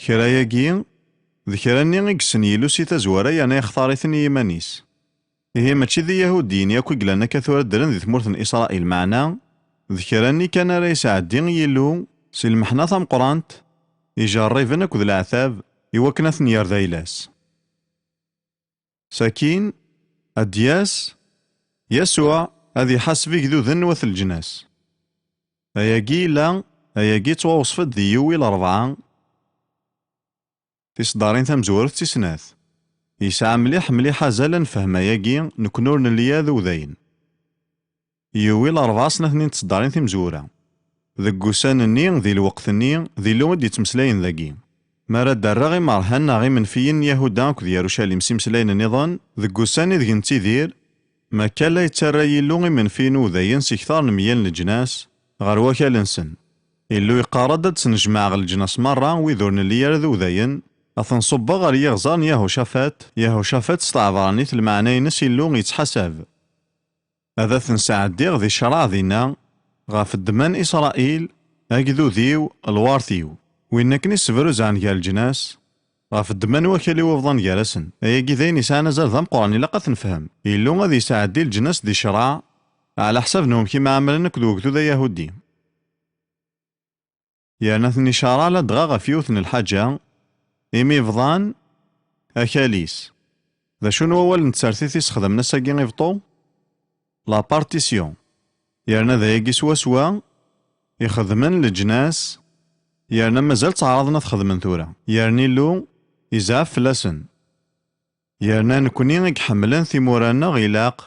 Kra-agi, d kra-nni i yessen Yillu si tazwara, yerna yextar-iten i yiman-is. Ihi mačči d Iyahudiyen yakk i yellan akka tura ddren di tmurt n Isṛayil, meɛna d kra-nni kan ara yesɛeddi Yillu si lmeḥna tameqqrant, ijerriben akked leɛtab, i wakken ad ten-yerr d ayla-s. Sakin, ad d-yas Yasuɛ ad iḥaseb igduden n wat leǧnas. Ayagi yella, ayagi yettwawṣef-d di Yewwil ṛebɛa, tiseddarin tamezwarut d tis snat. Yesɛa mliḥ, mliḥ azal ad nefhem ayagi, nekkni ur nelli ara d udayen. Yewwil ṛebɛa snat-nni n tseddarin timezwura. Deg wussan-nni, di lweqt-nni, d Illu i d-yettmeslayen dagi. Mi ara d-rreɣ imerhan neɣ imenfiyen n Yahuda akked Yarucalim s imeslayen nniḍen, deg wussan ideg nettidir, ma akka la yettarra Yillu imenfiyen udayen si kter n meyya n leǧnas ɣer wakal-nsen. Illu yeqqar-d ad d-snejmaɛeɣ leǧnas merra, wid ur nelli ara d udayen, ad ten-ṣubbeɣ ɣer yiɣẓer n Yahucafat. Yahucafat s tɛebranit lmeɛna-ines Illu yettḥasab. Ad ten-sɛeddiɣ di ccreɛ dinna, ɣef ddemma n Isṛayil, agdud-iw, lwert-iw, win akken i ssebruzɛen gar leǧnas, ɣef ddemma n wakal-iw bḍan gar-asen. Ayagi d ayen yesɛan azal d ameqqran, ilaq ad t-nefhem. Illu ad yesɛeddi leǧnas di ccreɛ, ɛla ḥsab n wamek i mɛamalen akked ugdud ayahudi. Yerna ten-icaṛa ladɣa ɣef yiwet n lḥaǧa, imi bḍan akal-is. D acu n wawal n tsertit i sexdamen ass-agi i beṭṭu? La partition. Yerna d ayagi swaswa i xedmen leǧnas, yerna mazal ttɛaraḍen ad xedmen tura. Yerna Illu izɛef fell-asen. Yerna nekni i iḥemmlen timura-nneɣ ilaq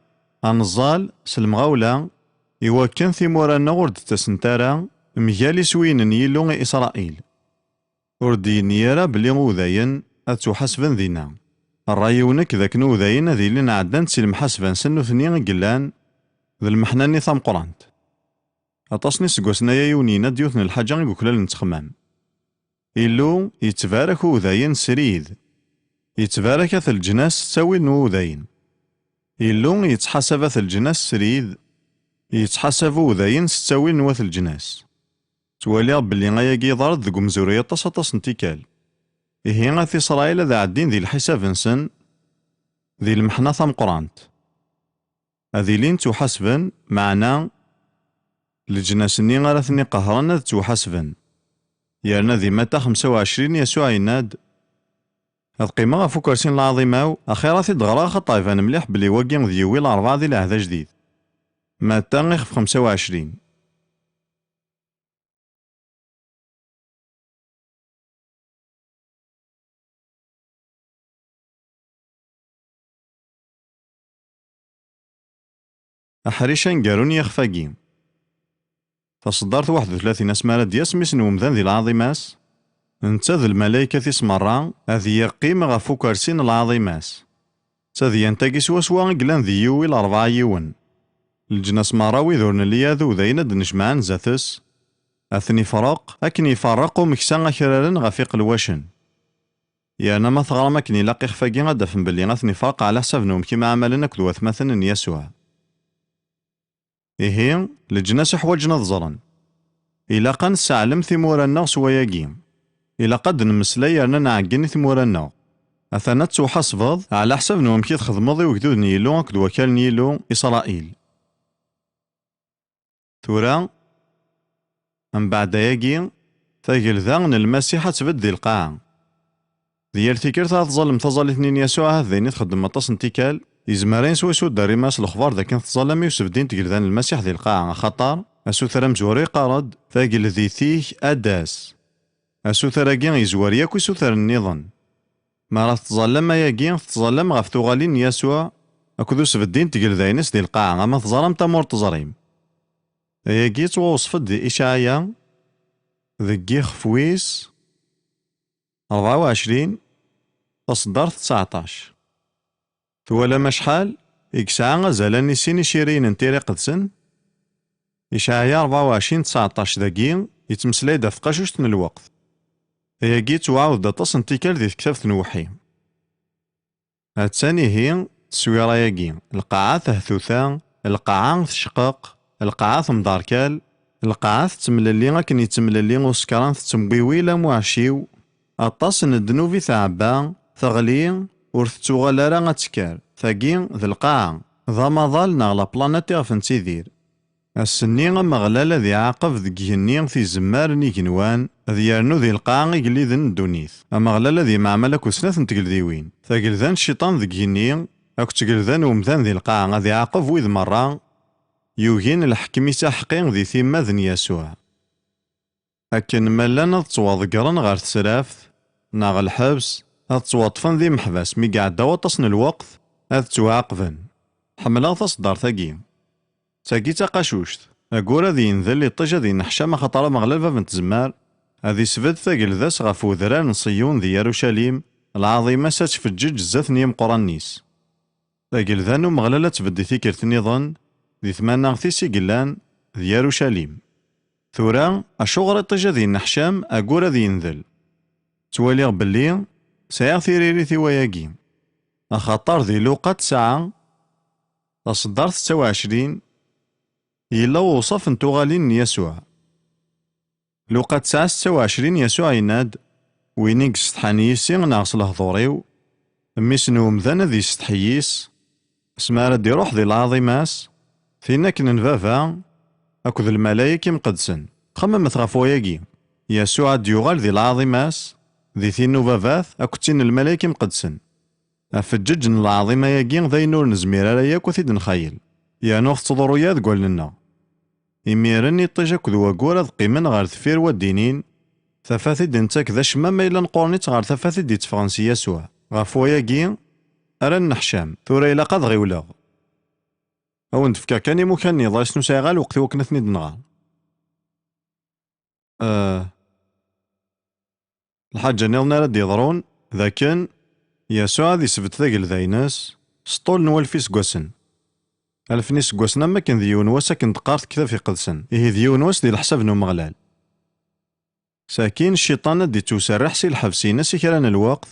ad neẓẓal s lemɣawla, iwakken timura-nneɣ ur d-ttasent ara mgal iswiyen n Yillu i Isṛayil. Ur d-yenni ara belli udayen ad ttwaḥasben dinna. Ṛṛay-iw nekk d akken udayen ad ilin ɛeddan-d si lemḥasba-nsen nutni i yellan d lmeḥna-nni tameqqrant. Aṭas n iseggasen aya yiwen yenna-d yiwet n lḥaǧa i yuklal nettxemmam. Illu yettbarak udayen srid. Yettbarak at leǧnas s ttawil n wudayen. Illu yettḥasab at leǧnas srid. Yettḥasab udayen s ttawil n wat leǧnas. Ttwaliɣ belli ayagi yeḍra-d deg umezruy aṭas, aṭas n tikkal. Ihi at Isṛayil ad ɛeddin di lḥisab-nsen, di lmeḥna tameqqrant. Ad ilin ttuḥasben, meɛna leǧnas-nni ara ten-iqehren ad ttwaḥasben. Yerna di Mata xemsa u ɛecrin, Yasuɛ yenna-d: "Ad qqimeɣ ɣef ukersi n lɛaḍima-w, axir ad t-id-ɣreɣ, axaṭer iban mliḥ belli wagi d Yewwil ṛebɛa di Lɛehd Ajdid." Mata ixef xemsa u ɛecrin. Aḥric aneggaru n yixef-agi. Taṣeddart waḥed u tlatin, asmi ara d-yas Mmi-s n wemdan di lɛaḍima-s, netta d lmalaykat-is merra, ad yeqqim ɣef ukersi n lɛaḍima-s. D tadyant-agi swaswa i yellan di Yewwil ṛebɛa yiwen. Leǧnas merra, wid ur nelli ara d udayen, ad d-nejmaɛen zdat-s, ad ten-ifreq, akken iferreq umeksa akraren ɣef iqelwacen. Yerna ma teɣram akken ilaq ixef-agi, ad d-tafem belli ad ten-ifreq ɛla ḥsab n wamek i mɛamalen akked watmaten n Yasuɛ. Ihi, leǧnas ḥwaǧen ad ẓren. Ilaq ad nesseɛlem timura-nneɣ s wayagi. Ilaq ad d-nemmeslay yerna nɛeggen i tmura-nneɣ. Atan ad ttuḥasbeḍ ɛla ḥsab n wamek i txedmeḍ i ugdud n Yillu akked wakal n Yillu, Isṛayil. Tura, mbeɛd ayagi, tagelda n Lmasiḥ ad tbedd di lqaɛa. Di yal tikkelt ara tẓallem taẓallit-nni n Yasuɛ, ahat d ayen i txeddmem aṭas n tikkal, yezmer ayen swayes ur d-terrim ara s lexbar d akken tettẓallam i usebddi n tgelda n Lmasiḥ di lqaɛa, axaṭer asuter amezwaru yeqqar-d: "Tageldit-ik ad d-tas." Asuter-agi yezwar yakk isutaren nniḍen. Mi ara tettẓallam ayagi, tettẓallam ɣef tuɣalin n Yasuɛ akked usebddi n tgelda-ines di lqaɛa, ama teẓram-t ama ur teẓrim. Ayagi yettwawṣef-d di Icɛaya deg yixef wis ṛebɛa u ɛecrin, taṣeddart tseɛṭac. Twalam acḥal i yesɛa azal-a i sin iciriyen n Tira Iqedsen? Icɛaya ṛebɛa u ɛecrin tseɛṭac dagi yettmeslay-d ɣef tqacuct n lweqt. Ayagi yettwaɛawed-d aṭas n tikkal di tektabt n Uweḥḥi. Attan ihi d teswira-agi, lqaɛa tehtuta, lqaɛa tecqeq, lqaɛa temderkal, lqaɛa tettemlelli akken yettemlelli usekran, tettemwiwil am uɛecciw. Aṭas n ddnub i tɛebba, teɣli, ur tettuɣal ara ad tekker. Tagi d lqaɛa, d amaḍal neɣ la planète iɣef nettidir. Ass-nni Ameɣlal ad iɛaqeb deg igenni tizemmar n igenwan, ad yernu di lqaɛa igelliden n ddunit. Ameɣlal ad yemɛamal akked snat n tgeldiwin. Tagelda n cciṭan deg igenni, akked tgelda n umdan di lqaɛa, ad iɛaqeb wid merra yugin lḥekem-is aḥeqqi di timmad n Yasuɛ. Akken ma llan ad ttwaḍeggren ɣer tesraft neɣ lḥebs, ad ttwaṭṭfen d imeḥbas, mi iɛedda waṭas n lweqt ad ttwaɛaqben. Ḥemmleɣ taṣeddart-agi. D tagi d taqacuct. Agur ad yendel iṭij ad yenneḥcam, axaṭer Ameɣlal bab n tzemmar ad isbedd tagelda-s ɣef wedrar n Ṣiyun di Yarucalim, lɛaḍima-s ad tfeǧǧeǧ zdat n yimeqqranen-is. Tagelda n Umeɣlal ad tbedd i tikkelt nniḍen di tmanaɣt-is i yellan d Yarucalim. Tura, acuɣer iṭij ad yenneḥcam agur ad yendel? Ttwaliɣ belli sɛiɣ tiririt i wayagi, axaṭer di Luqa tesɛa, taṣeddart setta u ɛecrin, yella uwṣaf n tuɣalin n Yasuɛ. Luqa tesɛa setta u ɛecrin, Yasuɛ yenna-d: "Win i yessetḥan yis-i neɣ s lehdur-iw, mmi-s n umdan ad yessetḥi yis-s." Asmi ara d-iruḥ di lɛaḍima-s, tin akken n Baba akked lmalayek imqedsen. Xemmemet ɣef wayagi, Yasuɛ ad d-yuɣal di lɛaḍima-s, di tin n Ubabat akked tin n lmalayek imqedsen. Afeǧǧeǧ n lɛaḍima-agi d ayen ur nezmir ara yakk ad t-id-nxayel, yernu tettḍurru-yaɣ deg wallen-nneɣ. Imiren iṭij akked wagur ad qqimen ɣer deffir waddinin, tafat i d-nettak d acemma ma yella nqurren-itt ɣer tafat i d-itteffɣen si Yasuɛ. Ɣef wayagi ara nneḥcam. Tura ilaq ad ɣiwleɣ. Ad wen-d-fkeɣ kan imukan n yiḍrisen, ur sɛiɣ ara lweqt i wakken ad ten-id-nɣer. Eh, lḥaǧa nniḍen ara d-yeḍrun, d akken Yasuɛ ad isbedd tagelda-ines s ṭṭul n walef iseggasen. Alef n iseggasen am wakken d yiwen wass, akken d-teqqar tektabt iqedsen. Ihi d yiwen wass di leḥsab n Umeɣlal. Sakin, Cciṭan ad d-ittewserriḥ si lḥebs-ines i kra n lweqt,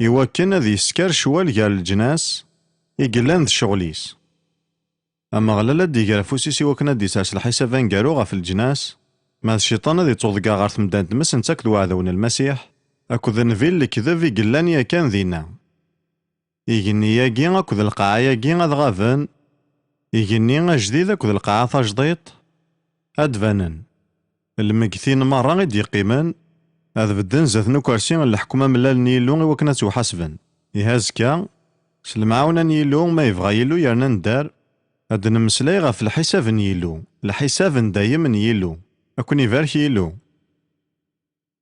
iwakken ad yesker ccwal gar leǧnas i yellan d ccɣel-is. Ameɣlal ad d-iger afus-is iwakken ad d-isers lḥisab aneggaru ɣef leǧnas, ma d Cciṭan ad ittuḍegger ɣer temda n tmes netta akked uɛdaw n Lmasiḥ, akked nnbi n lekdeb i yellan yakan dinna. Igenni-agi akked lqaɛa-agi ad ɣaben, igenni ajdid akked lqaɛa tajdiṭ ad d-banen. Lmegtin merra i d-yeqqimen ad bedden zdat n ukersi n leḥkem amellal n Yillu iwakken ad ttwaḥasben. Ihi azekka, s lemɛawna n Yillu, ma yebɣa Yillu yerna nedder, ad d-nemmeslay ɣef lḥisab n Yillu, lḥisab n dayem n Yillu. Ad ken-ibarek Yillu.